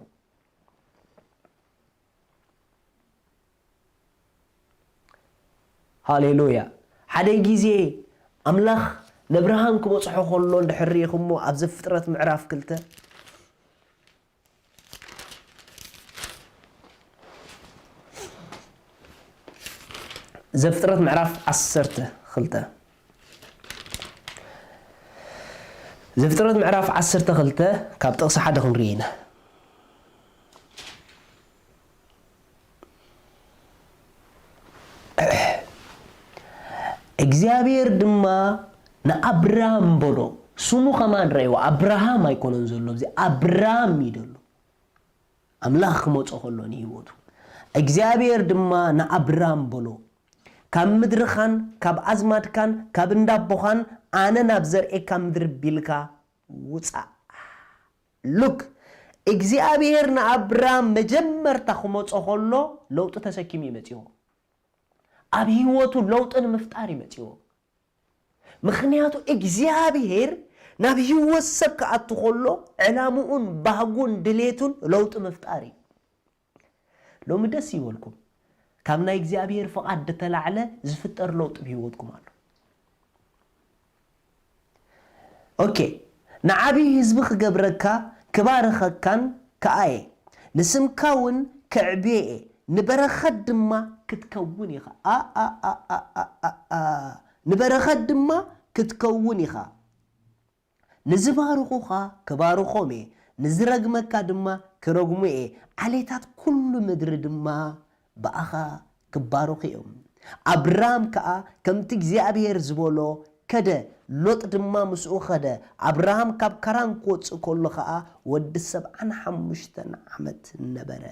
ሃሌሉያ። ሓደ ግዜ ኣምላኽ ነብርሃም ክበጽሖ ከሎ እንድሕር ርኢኹሞ፣ ኣብ ዘፍጥረት ምዕራፍ ክልተ፣ ዘፍጥረት ምዕራፍ ዓሰርተ ክልተ፣ ዘፍጥረት ምዕራፍ ዓሰርተ ክልተ ካብ ጥቕሲ ሓደ ክንርኢ ኢና። እግዚኣብሔር ድማ ንኣብራም በሎ። ስሙ ከማን ረእይዎ፣ ኣብርሃም ኣይኮነን ዘሎ፣ እዚ ኣብራም እዩ ዘሎ። ኣምላኽ ክመጾ ከሎ ንህይወቱ። እግዚኣብሔር ድማ ንኣብራም በሎ፣ ካብ ምድርኻን ካብ ኣዝማድካን ካብ እንዳቦኻን ኣነ ናብ ዘርእካ ምድሪ ቢልካ ውጻእ። ሉክ፣ እግዚኣብሔር ንኣብራም መጀመርታ ክመጾ ከሎ ለውጢ ተሰኪሙ እዩ መጺዎ። ኣብ ህይወቱ ለውጢ ንምፍጣር እዩ መጺዎ። ምኽንያቱ እግዚኣብሔር ናብ ህይወት ሰብ ክኣቱ ከሎ ዕላምኡን ባህጉን ድሌቱን ለውጢ ምፍጣር እዩ። ሎሚ ደስ ይበልኩም፣ ካብ ናይ እግዚኣብሔር ፍቓድ ዝተላዕለ ዝፍጠር ለውጢ ብህይወትኩም ኣሎ። ኦኬ፣ ንዓብዪ ህዝቢ ክገብረካ ክባርኸካን ከኣ እየ፣ ንስምካ እውን ከዕብዮ እየ፣ ንበረኸት ድማ ክትከውን ኢኻ። ኣኣኣኣኣኣ፣ ንበረኸት ድማ ክትከውን ኢኻ። ንዝባርኹኻ ክባርኾም እየ፣ ንዝረግመካ ድማ ክረግሞ እየ። ዓሌታት ኩሉ ምድሪ ድማ ብኣኻ ክባረኹ እዮም። ኣብራም ከኣ ከምቲ እግዚኣብሔር ዝበሎ ከደ፣ ሎጥ ድማ ምስኡ ኸደ። ኣብርሃም ካብ ካራን ክወጽእ ከሎ ኸኣ ወዲ ሰብዓን ሓሙሽተን ዓመት ነበረ።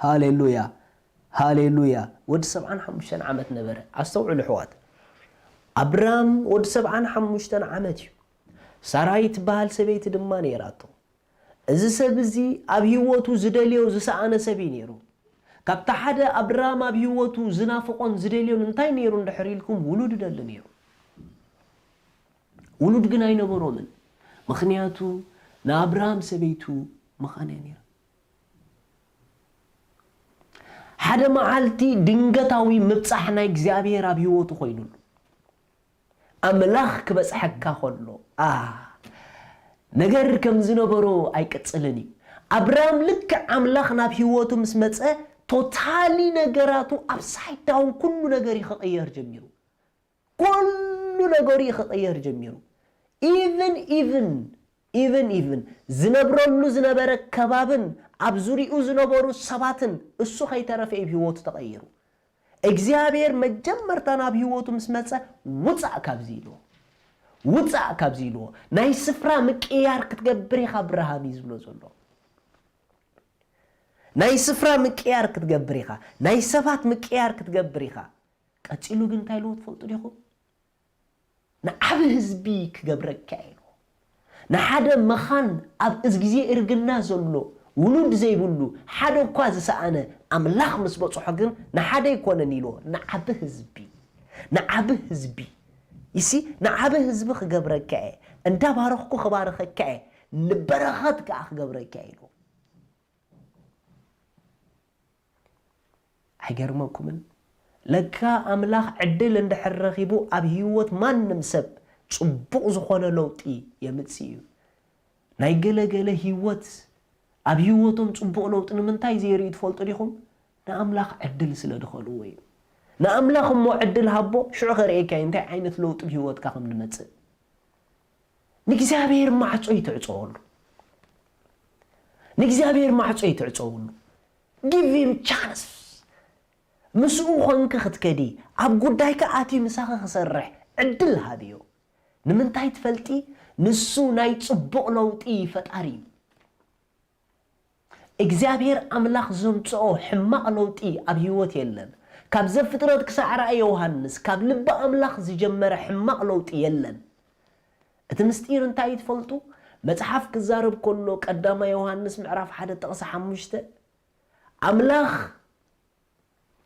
ሃሌሉያ፣ ሃሌሉያ። ወዲ ሰብዓን ሓሙሽተን ዓመት ነበረ። ኣስተውዕሉ ኣሕዋት፣ ኣብራም ወዲ ሰብዓን ሓሙሽተን ዓመት እዩ። ሳራይ ትበሃል ሰበይቲ ድማ ነይራቶ። እዚ ሰብ እዚ ኣብ ህይወቱ ዝደልዮ ዝሰኣነ ሰብ እዩ ነይሩ። ካብቲ ሓደ ኣብራም ኣብ ህይወቱ ዝናፍቖን ዝደልዮን እንታይ ነይሩ እንድሕር ኢልኩም፣ ውሉድ ይደሊ ነይሩ። ውሉድ ግን ኣይነበሮምን፣ ምኽንያቱ ንኣብራም ሰበይቱ ምኻነ ነይራ። ሓደ መዓልቲ ድንገታዊ ምብጻሕ ናይ እግዚኣብሔር ኣብ ህይወቱ ኮይኑሉ። ኣምላኽ ክበጽሐካ ከሎ፣ ኣ፣ ነገር ከም ዝነበሮ ኣይቅጽልን እዩ። ኣብራም ልክዕ ኣምላኽ ናብ ህይወቱ ምስ መጸ፣ ቶታሊ ነገራቱ ኣፕሳይድ ዳውን ኩሉ ነገር እዩ ክቕየር ጀሚሩ። ኩሉ ነገሩ እዩ ክቕየር ጀሚሩ። ኢቭን፣ ኢቭን፣ ኢቭን፣ ኢቭን ዝነብረሉ ዝነበረ ከባብን ኣብ ዙሪኡ ዝነበሩ ሰባትን እሱ ከይተረፈ እዩ ህይወቱ ተቐይሩ። እግዚኣብሔር መጀመርታ ናብ ህይወቱ ምስ መጸ፣ "ውጻእ ካብዚ" ኢልዎ። "ውጻእ ካብዚ" ኢልዎ። ናይ ስፍራ ምቅያር ክትገብር ኢኻ ኣብርሃም እዩ ዝብሎ ዘሎ። ናይ ስፍራ ምቅያር ክትገብር ኢኻ፣ ናይ ሰባት ምቅያር ክትገብር ኢኻ። ቀጺሉ ግን እንታይ ኢልዎ ትፈልጡ ዲኹም? ንዓቢ ህዝቢ ክገብረካ ኢሉ። ንሓደ መኻን ኣብ እዚ ግዜ እርግና ዘሎ ውሉድ ዘይብሉ ሓደ እኳ ዝሰኣነ ኣምላኽ ምስ በጽሖ ግን ንሓደ ኣይኮነን ኢልዎ፣ ንዓቢ ህዝቢ፣ ንዓቢ ህዝቢ። ይሲ ንዓቢ ህዝቢ ክገብረካ እየ፣ እንዳባረኽኩ ክባርኸካ እየ፣ ንበረኸት ከኣ ክገብረካ እየ ኢልዎ። ኣይገርመኩምን? ለካ ኣምላኽ ዕድል እንድሕር ረኺቡ ኣብ ህይወት ማንም ሰብ ጽቡቕ ዝኾነ ለውጢ የምጽእ እዩ። ናይ ገለገለ ህይወት ኣብ ህይወቶም ጽቡቕ ለውጢ ንምንታይ ዘይርእዩ ትፈልጡ ዲኹም? ንኣምላኽ ዕድል ስለ ድኸልዎ እዩ። ንኣምላኽ እሞ ዕድል ሃቦ፣ ሽዑ ከርእየካ እዩ እንታይ ዓይነት ለውጢ ብህይወትካ ከም ድመጽእ። ንእግዚኣብሔር ማዕጾ ይትዕጸወሉ። ንእግዚኣብሔር ማዕጾ ይትዕጸወሉ። Give him chance። ምስኡ ኾንኪ ክትከዲ፣ ኣብ ጉዳይካ ኣትዩ ምሳኺ ክሰርሕ ዕድል ሃብዮ። ንምንታይ ትፈልጢ? ንሱ ናይ ጽቡቕ ለውጢ ፈጣሪ እዩ። እግዚኣብሔር ኣምላኽ ዘምጽኦ ሕማቕ ለውጢ ኣብ ህይወት የለን። ካብ ዘፍጥረት ክሳዕ ራእይ ዮሃንስ፣ ካብ ልቢ ኣምላኽ ዝጀመረ ሕማቕ ለውጢ የለን። እቲ ምስጢር እንታይ እዩ ትፈልጡ? መጽሓፍ ክዛረብ ከሎ፣ ቀዳማይ ዮሃንስ ምዕራፍ ሓደ ጥቕሲ ሓሙሽተ፣ ኣምላኽ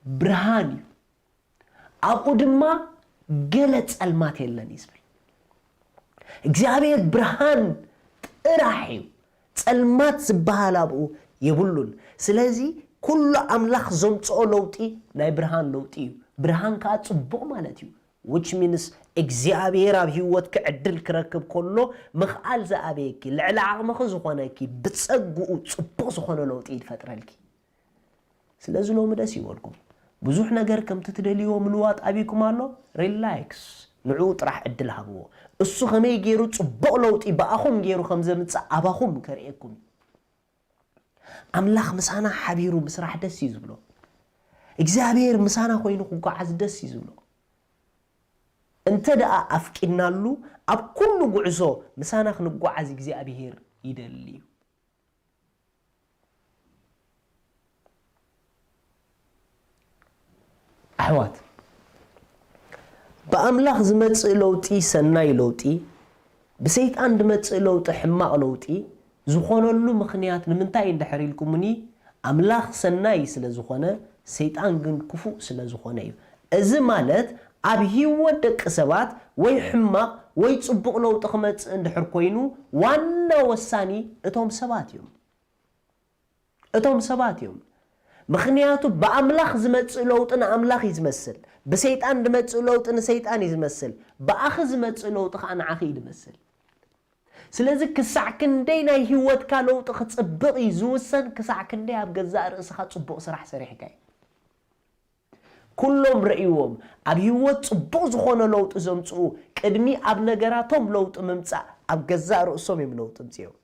ብርሃን እዩ፣ ኣብኡ ድማ ገለ ጸልማት የለን እዩ ዝብል። እግዚኣብሔር ብርሃን ጥራሕ እዩ፣ ጸልማት ዝበሃል ኣብኡ የብሉን። ስለዚ ኩሉ ኣምላኽ ዘምጽኦ ለውጢ ናይ ብርሃን ለውጢ እዩ። ብርሃን ከኣ ጽቡቕ ማለት እዩ። Which means እግዚኣብሔር ኣብ ህይወትኪ ዕድል ክረክብ ከሎ ምኽኣል ዝኣበየኪ፣ ልዕሊ ዓቕምኺ ዝኾነኪ፣ ብጸግኡ ጽቡቕ ዝኾነ ለውጢ እዩ ዝፈጥረልኪ። ስለዚ ሎሚ ደስ ይበልኩም። ብዙሕ ነገር ከምቲ ትደልይዎ ምልዋጥ ኣቢኩም ኣሎ። ሪላክስ፣ ንዕኡ ጥራሕ ዕድል ሃብዎ። እሱ ከመይ ገይሩ ጽቡቕ ለውጢ ብኣኹም ገይሩ ከም ዘምጽእ ኣባኹም ከርእየኩም እዩ። ኣምላኽ ምሳና ሓቢሩ ምስራሕ ደስ እዩ ዝብሎ። እግዚኣብሔር ምሳና ኮይኑ ክጓዓዝ ደስ እዩ ዝብሎ። እንተ ደኣ ኣፍቂድናሉ፣ ኣብ ኩሉ ጉዕዞ ምሳና ክንጓዓዝ እግዚኣብሔር ይደሊ እዩ። ኣሕዋት፣ ብኣምላኽ ዝመጽእ ለውጢ ሰናይ ለውጢ፣ ብሰይጣን ዝመጽእ ለውጢ ሕማቕ ለውጢ ዝኾነሉ ምኽንያት ንምንታይ እንድሕር ኢልኩምኒ፣ ኣምላኽ ሰናይ ስለ ዝኾነ፣ ሰይጣን ግን ክፉእ ስለ ዝኾነ እዩ። እዚ ማለት ኣብ ህይወት ደቂ ሰባት ወይ ሕማቕ ወይ ጽቡቕ ለውጢ ክመጽእ እንድሕር ኮይኑ፣ ዋና ወሳኒ እቶም ሰባት እዮም። እቶም ሰባት እዮም። ምኽንያቱ ብኣምላኽ ዝመጽእ ለውጢ ንኣምላኽ እዩ ዝመስል፣ ብሰይጣን ዝመጽእ ለውጢ ንሰይጣን እዩ ዝመስል፣ ብኣኺ ዝመጽእ ለውጢ ኸኣ ንዓኺ እዩ ዝመስል። ስለዚ ክሳዕ ክንደይ ናይ ህይወትካ ለውጢ ክጽብቕ እዩ ዝውሰን፣ ክሳዕ ክንደይ ኣብ ገዛእ ርእስኻ ጽቡቕ ስራሕ ሰሪሕካ እዩ። ኩሎም ረእይዎም፣ ኣብ ህይወት ጽቡቕ ዝኾነ ለውጢ ዘምጽኡ፣ ቅድሚ ኣብ ነገራቶም ለውጢ ምምጻእ፣ ኣብ ገዛእ ርእሶም እዮም ለውጢ ኣምጺኦም።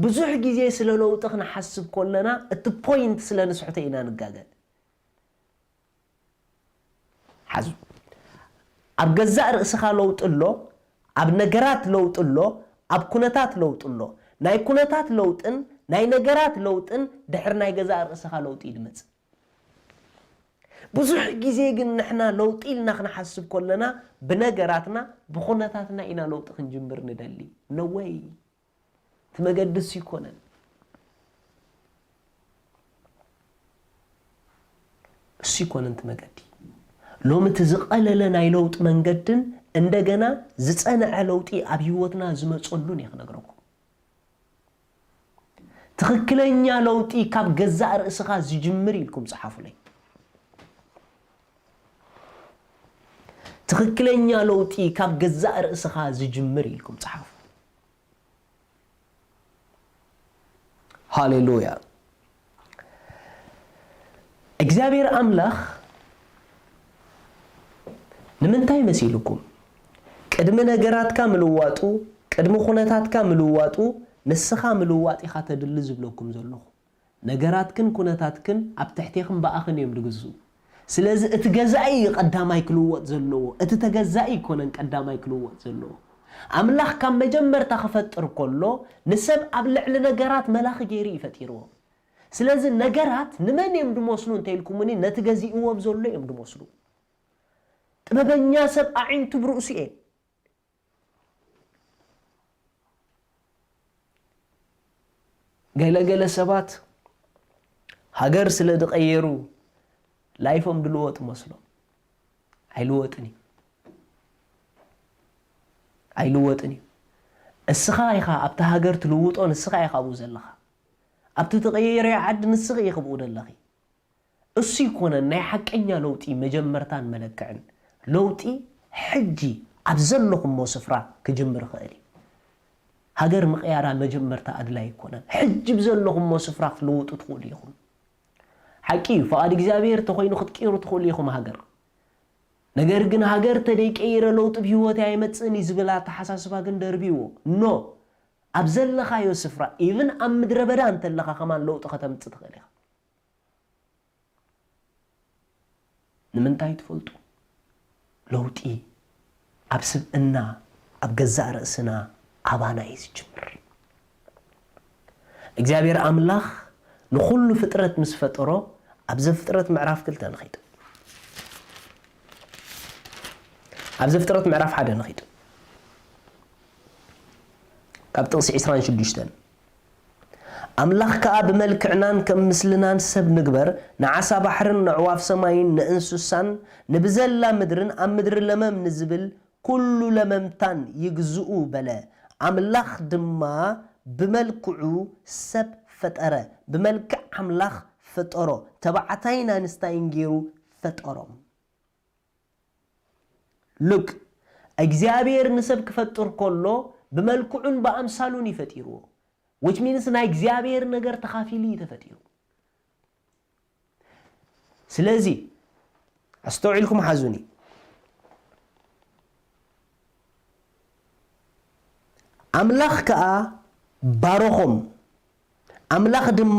ብዙሕ ግዜ ስለ ለውጢ ክንሓስብ ከለና፣ እቲ ፖይንት ስለ ንስሕቶ ኢና ንጋገ። ሓዙ። ኣብ ገዛእ ርእስኻ ለውጢ ኣሎ፣ ኣብ ነገራት ለውጢ ኣሎ፣ ኣብ ኩነታት ለውጢ ኣሎ። ናይ ኩነታት ለውጥን ናይ ነገራት ለውጥን ድሕሪ ናይ ገዛእ ርእስኻ ለውጢ እዩ ዝመጽእ። ብዙሕ ግዜ ግን ንሕና ለውጢ ኢልና ክንሓስብ ከለና፣ ብነገራትና፣ ብኩነታትና ኢና ለውጢ ክንጅምር ንደሊ። No way። እቲ መገዲ እሱ ይኮነን። እሱ ይኮነን እቲ መገዲ። ሎሚ እቲ ዝቐለለ ናይ ለውጢ መንገድን እንደገና ዝጸንዐ ለውጢ ኣብ ህይወትና ዝመጸሉን እየ ክነግረኩም። ትኽክለኛ ለውጢ ካብ ገዛእ ርእስኻ ዝጅምር ኢልኩም ጸሓፉለይ። ትኽክለኛ ለውጢ ካብ ገዛእ ርእስኻ ዝጅምር ኢልኩም ጸሓፉ። ሃሌሉያ። እግዚኣብሔር ኣምላኽ ንምንታይ መሲልኩም? ቅድሚ ነገራትካ ምልዋጡ፣ ቅድሚ ኩነታትካ ምልዋጡ፣ ንስኻ ምልዋጥ ኢኻ ተድሊ ዝብለኩም ዘለኹ። ነገራትክን ኩነታትክን ኣብ ትሕቴኽን ብኣኽን እዮም ዝግዝኡ። ስለዚ እቲ ገዛኢ እዩ ቀዳማይ ክልወጥ ዘለዎ፣ እቲ ተገዛኢ ኣይኮነን ቀዳማይ ክልወጥ ዘለዎ። ኣምላኽ ካብ መጀመርታ ክፈጥር ከሎ ንሰብ ኣብ ልዕሊ ነገራት መላኺ ገይሩ እዩ ፈጢርዎ። ስለዚ ነገራት ንመን እዮም ድመስሉ እንተ ኢልኩምኒ፣ ነቲ ገዚእዎም ዘሎ እዮም ድመስሉ። ጥበበኛ ሰብ ኣዒንቱ ብርእሱ እየን። ገለገለ ሰባት ሃገር ስለ ዝቐየሩ ላይፎም ድልወጥ መስሎም። ኣይልወጥን እዩ። ኣይልወጥን እዩ። እስኻ ኢኻ ኣብቲ ሃገር ትልውጦ፣ ንስኻ ኢኻ ኣብኡ ዘለኻ። ኣብቲ ትቐየርዮ ዓዲ ንስኺ ኢኺ ብኡ ዘለኺ። እሱ ይኮነን ናይ ሓቀኛ ለውጢ መጀመርታን መለክዕን። ለውጢ ሕጂ ኣብ ዘለኹሞ ስፍራ ክጅምር ይኽእል እዩ። ሃገር ምቕያራ መጀመርታ ኣድላይ ይኮነን። ሕጂ ብዘለኹሞ ስፍራ ክትልውጡ ትኽእሉ ኢኹም። ሓቂ እዩ፣ ፍቓድ እግዚኣብሔር ተኾይኑ ክትቅይሩ ትኽእሉ ኢኹም ሃገር። ነገር ግን ሃገር ተደይቀይረ ለውጢ ብህይወት ኣይመጽእን እዩ ዝብል ኣተሓሳስባ ግን ደርብይዎ። ኖ፣ ኣብ ዘለኻዮ ስፍራ፣ ኢቭን ኣብ ምድረ በዳ እንተለኻ ከማን ለውጢ ከተምጽእ ትኽእል ኢኻ። ንምንታይ ትፈልጡ? ለውጢ ኣብ ስብእና፣ ኣብ ገዛእ ርእስና፣ ኣባና እዩ ዝጅምር። እግዚኣብሔር ኣምላኽ ንኹሉ ፍጥረት ምስ ፈጠሮ፣ ኣብ ዘፍጥረት ምዕራፍ ክልተ ንኺድ። ኣብ ዘፍጥረት ምዕራፍ ሓደ ንኺድ። ካብ ጥቕሲ ዕስራን ሽዱሽተን። ኣምላኽ ከኣ ብመልክዕናን ከም ምስልናን ሰብ ንግበር፣ ንዓሳ ባሕርን ንዕዋፍ ሰማይን ንእንስሳን ንብዘላ ምድርን ኣብ ምድሪ ለመም ንዝብል ኩሉ ለመምታን ይግዝኡ በለ። ኣምላኽ ድማ ብመልክዑ ሰብ ፈጠረ፣ ብመልክዕ ኣምላኽ ፈጠሮ፣ ተባዕታይን ኣንስታይን ገይሩ ፈጠሮም። ሉክ፣ እግዚኣብሔር ንሰብ ክፈጥር ከሎ ብመልክዑን ብኣምሳሉን እዩ ፈጢርዎ። Which means ናይ እግዚኣብሔር ነገር ተኻፊሉ እዩ ተፈጢሩ። ስለዚ ኣስተውዒልኩም ሓዙኒ። ኣምላኽ ከኣ ባረኾም። ኣምላኽ ድማ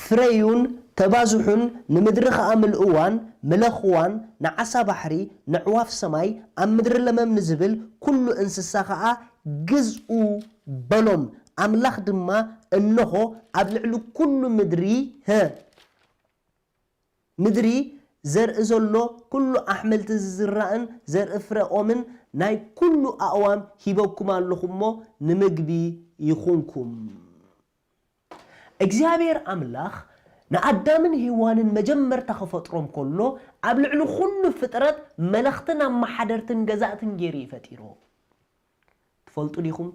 ፍረዩን ተባዝሑን፣ ንምድሪ ኸኣ ምልእዋን ምለኽዋን፣ ንዓሳ ባሕሪ፣ ንዕዋፍ ሰማይ፣ ኣብ ምድሪ ለመም ንዝብል ኩሉ እንስሳ ኸኣ ግዝኡ በሎም። ኣምላኽ ድማ እንሆ ኣብ ልዕሊ ኩሉ ምድሪ፣ ሀ፣ ምድሪ ዘርኢ ዘሎ ኩሉ ኣሕምልቲ ዝዝራእን ዘርኢ ፍረ ኦምን ናይ ኩሉ ኣእዋም ሂበኩም ኣለኹ እሞ ንምግቢ ይኹንኩም። እግዚኣብሔር ኣምላኽ ንኣዳምን ሄዋንን መጀመርታ ክፈጥሮም ከሎ ኣብ ልዕሊ ኩሉ ፍጥረት መለኽትን ኣመሓደርትን ገዛእትን ገይሩ እዩ ፈጢርዎ። ትፈልጡ ዲኹም?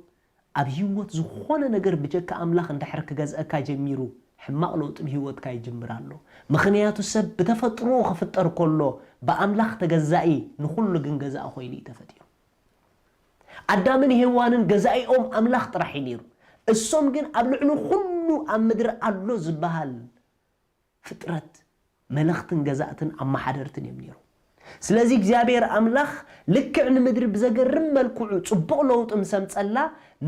ኣብ ህይወት ዝኾነ ነገር ብጀካ ኣምላኽ እንድሕር ክገዝኣካ ጀሚሩ፣ ሕማቕ ለውጢ ብህይወትካ ይጅምር ኣሎ። ምኽንያቱ ሰብ ብተፈጥሮኡ ክፍጠር ከሎ ብኣምላኽ ተገዛኢ፣ ንኹሉ ግን ገዛኢ ኮይኑ እዩ ተፈጢሩ። ኣዳምን ሄዋንን ገዛኢኦም ኣምላኽ ጥራሕ እዩ ነይሩ። እሶም ግን ኣብ ልዕሊ ኩሉ ኣብ ምድሪ ኣሎ ዝበሃል ፍጥረት መለኽትን ገዛእትን ኣመሓደርትን እዮም ነይሩ። ስለዚ እግዚኣብሔር ኣምላኽ ልክዕ ንምድሪ ብዘገርም መልክዑ ጽቡቕ ለውጢ ምስ ኣምጸላ፣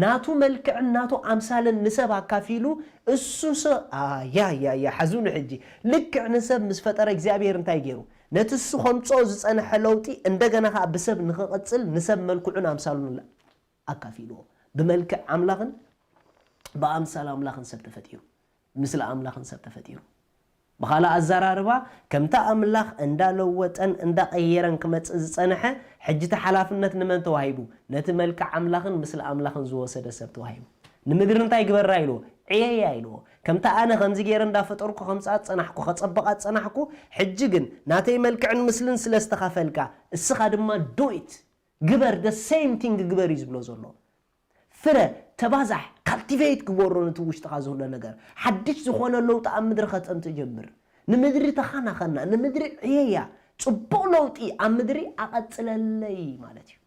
ናቱ መልክዕን ናቱ ኣምሳልን ንሰብ ኣካፊሉ፣ እሱ ስ-፣ ኣያያያ፣ ሓዙኒ ሕጂ። ልክዕ ንሰብ ምስ ፈጠረ እግዚኣብሔር እንታይ ገይሩ? ነቲ እሱ ከምጽኦ ዝጸንሐ ለውጢ እንደገና ከኣ ብሰብ ንኽቕጽል ንሰብ መልክዑን ኣምሳሉን ኣካፊልዎ። ብመልክዕ ኣምላኽን ብኣምሳል ኣምላኽን ሰብ ተፈጢሩ። ብምስሊ ኣምላኽን ሰብ ተፈጢሩ። ብኻልእ ኣዘራርባ፣ ከምቲ ኣምላኽ እንዳለወጠን እንዳቐየረን ክመጽእ ዝጸንሐ፣ ሕጂ እቲ ሓላፍነት ንመን ተዋሂቡ? ነቲ መልክዕ ኣምላኽን ምስሊ ኣምላኽን ዝወሰደ ሰብ ተዋሂቡ። ንምድሪ እንታይ ግበራ ኢልዎ? ዕየያ ኢልዎ። ከምቲ ኣነ ከምዚ ገይረ እንዳፈጠርኩ ከምጽኣ ዝጸናሕኩ፣ ከጸብቓ ዝጸናሕኩ፣ ሕጂ ግን ናተይ መልክዕን ምስልን ስለ ዝተኻፈልካ፣ እስኻ ድማ do it፣ ግበር፣ the same thing ግበር እዩ ዝብሎ ዘሎ። ፍረ፣ ተባዛሕ፣ ካልቲቬት ግበሮ ነቲ ውሽጥኻ ዘሎ ነገር። ሓድሽ ዝኾነ ለውጢ ኣብ ምድሪ ከተምጽእ ጀምር። ንምድሪ ተኻናኸና፣ ንምድሪ ዕየያ፣ ጽቡቕ ለውጢ ኣብ ምድሪ ኣቐጽለለይ ማለት እዩ።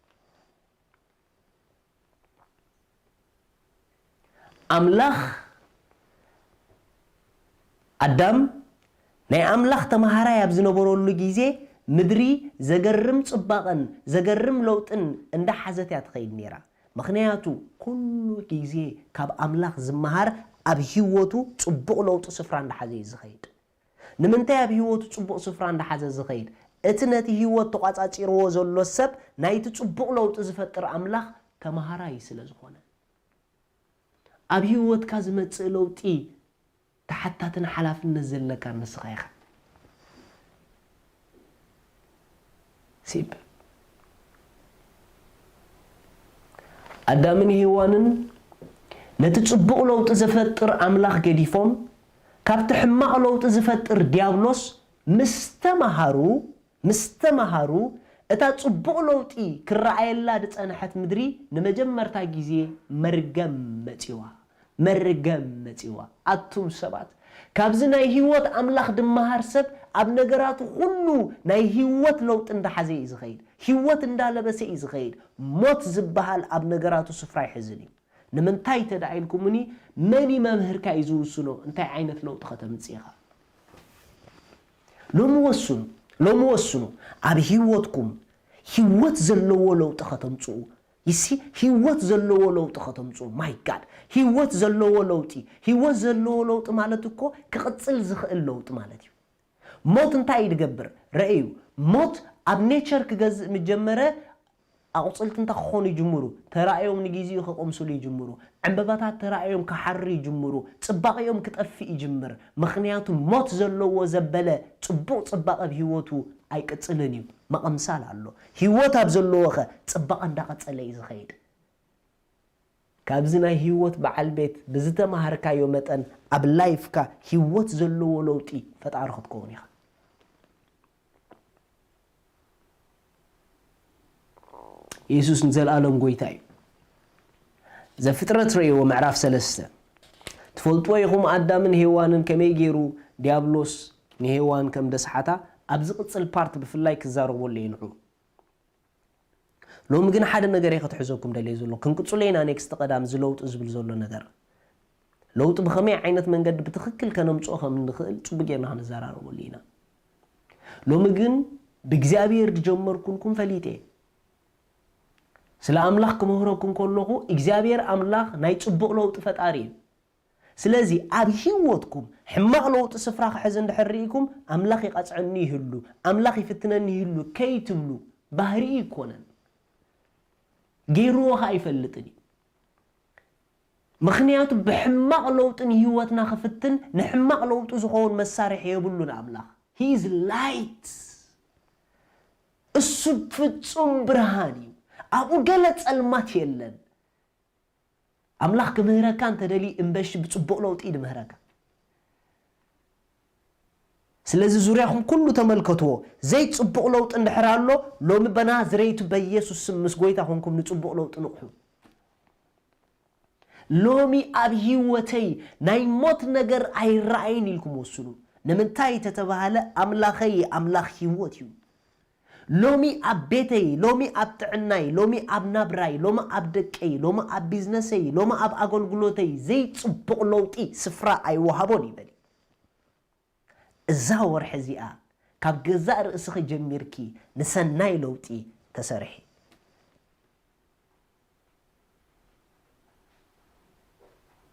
ኣምላኽ ኣዳም ናይ ኣምላኽ ተማሃራይ ኣብ ዝነበረሉ ግዜ ምድሪ ዘገርም ጽባቐን ዘገርም ለውጥን እንዳሓዘት እያ ትኸይድ ነይራ። ምኽንያቱ ኩሉ ግዜ ካብ ኣምላኽ ዝመሃር ኣብ ህይወቱ ጽቡቕ ለውጢ ስፍራ እንዳሓዘ እዩ ዝኸይድ። ንምንታይ ኣብ ህይወቱ ጽቡቕ ስፍራ እንዳሓዘ ዝኸይድ? እቲ ነቲ ህይወት ተቋጻጺርዎ ዘሎ ሰብ ናይቲ ጽቡቕ ለውጢ ዝፈጥር ኣምላኽ ተማሃራይ ስለ ዝኾነ። ኣብ ህይወትካ ዝመጽእ ለውጢ ተሓታትን ሓላፍነት ዘለካ ንስኻ ኢኻ። ሲብ ኣዳምን ሄዋንን ነቲ ጽቡቕ ለውጢ ዘፈጥር ኣምላኽ ገዲፎም፣ ካብቲ ሕማቕ ለውጢ ዝፈጥር ዲያብሎስ ምስ ተማሃሩ፣ ምስ ተማሃሩ፣ እታ ጽቡቕ ለውጢ ክረኣየላ ዝጸንሐት ምድሪ ንመጀመርታ ግዜ መርገም መጺዋ። መርገም መጺዋ። ኣቱም ሰባት፣ ካብዚ ናይ ህይወት ኣምላኽ ድመሃር ሰብ ኣብ ነገራቱ ኩሉ ናይ ህይወት ለውጢ እንዳሓዘ እዩ ዝኸይድ። ህይወት እንዳለበሰ እዩ ዝኸይድ። ሞት ዝበሃል ኣብ ነገራቱ ስፍራ ኣይሕዝን እዩ። ንምንታይ እንተ ደኣ ኢልኩምኒ፣ መን እዩ መምህርካ እዩ ዝውስኖ እንታይ ዓይነት ለውጢ ከተምጽእ ኢኻ? ሎሚ ወስኑ፣ ሎሚ ወስኑ። ኣብ ህይወትኩም ህይወት ዘለዎ ለውጢ ከተምጽኡ። ይሲ ህይወት ዘለዎ ለውጢ ከተምጽኡ። My God፣ ህይወት ዘለዎ ለውጢ። ህይወት ዘለዎ ለውጢ ማለት እኮ ክቕጽል ዝኽእል ለውጢ ማለት እዩ። ሞት እንታይ እዩ ዝገብር? ረእዩ። ሞት ኣብ ኔቸር ክገዝእ ምጀመረ ኣቑጽልቲ እንታይ ክኾኑ ይጅምሩ? ተራእዮም ንግዜኡ ክቕምስሉ ይጅምሩ። ዕምበባታት ተራእዮም ክሓርሩ ይጅምሩ። ጽባቕዮም ክጠፍእ ይጅምር። ምኽንያቱ ሞት ዘለዎ ዘበለ ጽቡቕ ጽባቐ ኣብ ህይወቱ ኣይቅጽልን እዩ። መቐምሳል ኣሎ። ህይወት ኣብ ዘለዎኸ ጽባቐ እንዳቐጸለ እዩ ዝኸይድ። ካብዚ ናይ ህይወት በዓል ቤት ብዝተማሃርካዮ መጠን ኣብ ላይፍካ ህይወት ዘለዎ ለውጢ ፈጣሪ ክትከውን ኢኻ። የሱስ ንዘለኣለም ጎይታ እዩ። ዘፍጥረት ረእይዎ ምዕራፍ ሰለስተ። ትፈልጥዎ ኢኹም ኣዳምን ሄዋንን ከመይ ገይሩ ዲያብሎስ ንሄዋን ከም ደስሓታ ኣብ ዝቕጽል ፓርት ብፍላይ ክዛረበሉ እየ ንዑ። ሎሚ ግን ሓደ ነገር እየ ክትሕዘኩም ደልየ ዘሎ። ክንቅጽሎ ኢና ኔክስት ቀዳም እዚ ለውጢ ዝብል ዘሎ ነገር። ለውጢ ብኸመይ ዓይነት መንገዲ ብትኽክል ከነምጽኦ ከም እንኽእል ጽቡቅ ጌርና ክንዘራረበሉ ኢና። ሎሚ ግን ብእግዚኣብሔር ዝጀመርኩንኩም ፈሊጠ እየ። ስለ ኣምላኽ ክምህረኩም ከለኹ እግዚኣብሔር ኣምላኽ ናይ ጽቡቕ ለውጢ ፈጣሪ እዩ። ስለዚ ኣብ ህይወትኩም ሕማቕ ለውጢ ስፍራ ክሕዝ እንድሕር ርኢኩም ኣምላኽ ይቐጽዐኒ ይህሉ፣ ኣምላኽ ይፍትነኒ ይህሉ ከይትብሉ ባህሪኡ ይኮነን። ገይርዎ ኸኣ ኣይፈልጥን እዩ። ምኽንያቱ ብሕማቕ ለውጢ ንህይወትና ክፍትን ንሕማቕ ለውጢ ዝኸውን መሳርሒ የብሉን ኣምላኽ። He is light። እሱ ፍጹም ብርሃን እዩ። ኣብኡ ገለ ጸልማት የለን። ኣምላኽ ክምህረካ እንተደልዩ እምበሺ ብጽቡቕ ለውጢ እዩ ድምህረካ። ስለዚ ዙርያኹም ኩሉ ተመልከትዎ። ዘይጽቡቕ ለውጢ እንድሕር ኣሎ፣ ሎሚ በናዝሬቱ በኢየሱስ ስም ምስ ጎይታ ኮንኩም ንጽቡቕ ለውጢ ንቕሑ። ሎሚ ኣብ ህይወተይ ናይ ሞት ነገር ኣይረኣይን ኢልኩም ወስኑ። ንምንታይ ተተባሃለ ኣምላኸይ ኣምላኽ ህይወት እዩ። ሎሚ ኣብ ቤተይ፣ ሎሚ ኣብ ጥዕናይ፣ ሎሚ ኣብ ናብራይ፣ ሎሚ ኣብ ደቀይ፣ ሎሚ ኣብ ቢዝነሰይ፣ ሎሚ ኣብ ኣገልግሎተይ ዘይጽቡቕ ለውጢ ስፍራ ኣይወሃቦን ይበል። እዛ ወርሒ እዚኣ ካብ ገዛእ ርእስኺ ጀሚርኪ ንሰናይ ለውጢ ተሰርሒ።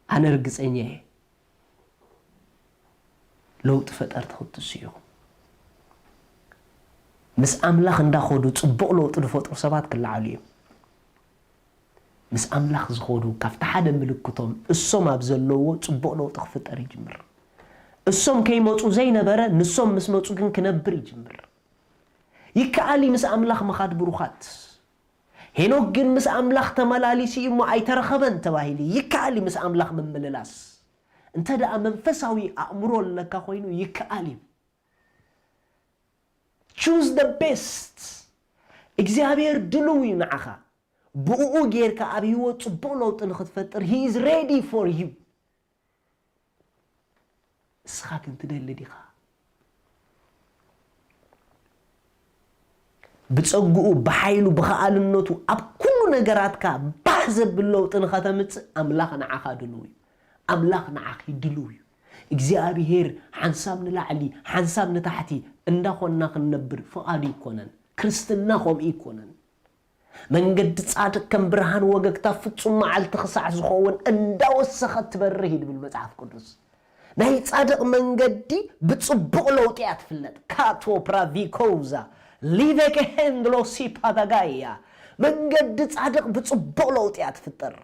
ኣነ ርግጸኛ እየ፣ ለውጢ ፈጠርቲ ክትስኡ ኢኹም። ምስ ኣምላኽ እንዳኸዱ ጽቡቕ ለውጢ ዝፈጥሩ ሰባት ክለዓሉ እዮም። ምስ ኣምላኽ ዝኸዱ ካብቲ ሓደ ምልክቶም እሶም ኣብ ዘለዎ ጽቡቕ ለውጢ ክፍጠር ይጅምር። እሶም ከይመጹ ዘይነበረ ንሶም ምስ መጹ ግን ክነብር ይጅምር። ይከኣል እዩ ምስ ኣምላኽ ምኻድ ብሩኻት። ሄኖክ ግን ምስ ኣምላኽ ተመላሊሱ እዩ እሞ ኣይተረኸበን ተባሂሉ። ይከኣል እዩ ምስ ኣምላኽ ምምልላስ። እንተ ደኣ መንፈሳዊ ኣእምሮ ኣለካ ኮይኑ ይከኣል እዩ። Choose the best። እግዚኣብሔር ድልው እዩ ንዓኻ። ብእኡ ጌርካ ኣብ ህይወት ጽቡቕ ለውጢ ንኽትፈጥር he is ready for you። እስኻ ግን ትደሊ ዲኻ? ብጸግኡ፣ ብሓይሉ፣ ብኸኣልነቱ ኣብ ኩሉ ነገራትካ ባህ ዘብል ለውጢ ንኸተምጽእ ኣምላኽ ንዓኻ ድልው እዩ። ኣምላኽ ንዓኺ ድልው እዩ። እግዚኣብሔር ሓንሳብ ንላዕሊ ሓንሳብ ንታሕቲ እንዳኾንና ክንነብር ፍቓዱ ኣይኮነን። ክርስትና ከምኡ ኣይኮነን። መንገዲ ጻድቕ ከም ብርሃን ወገግታ ፍጹም መዓልቲ ክሳዕ ዝኸውን እንዳወሰኸት ትበርህ እዩ ድብል መጽሓፍ ቅዱስ። ናይ ጻድቕ መንገዲ ብጽቡቕ ለውጢ እያ ትፍለጥ። ካቶ ፕራቪኮውዛ ሊቬከ ሄንድሎ ሲፓዳጋያ መንገዲ ጻድቕ ብጽቡቕ ለውጢ እያ ትፍጠር።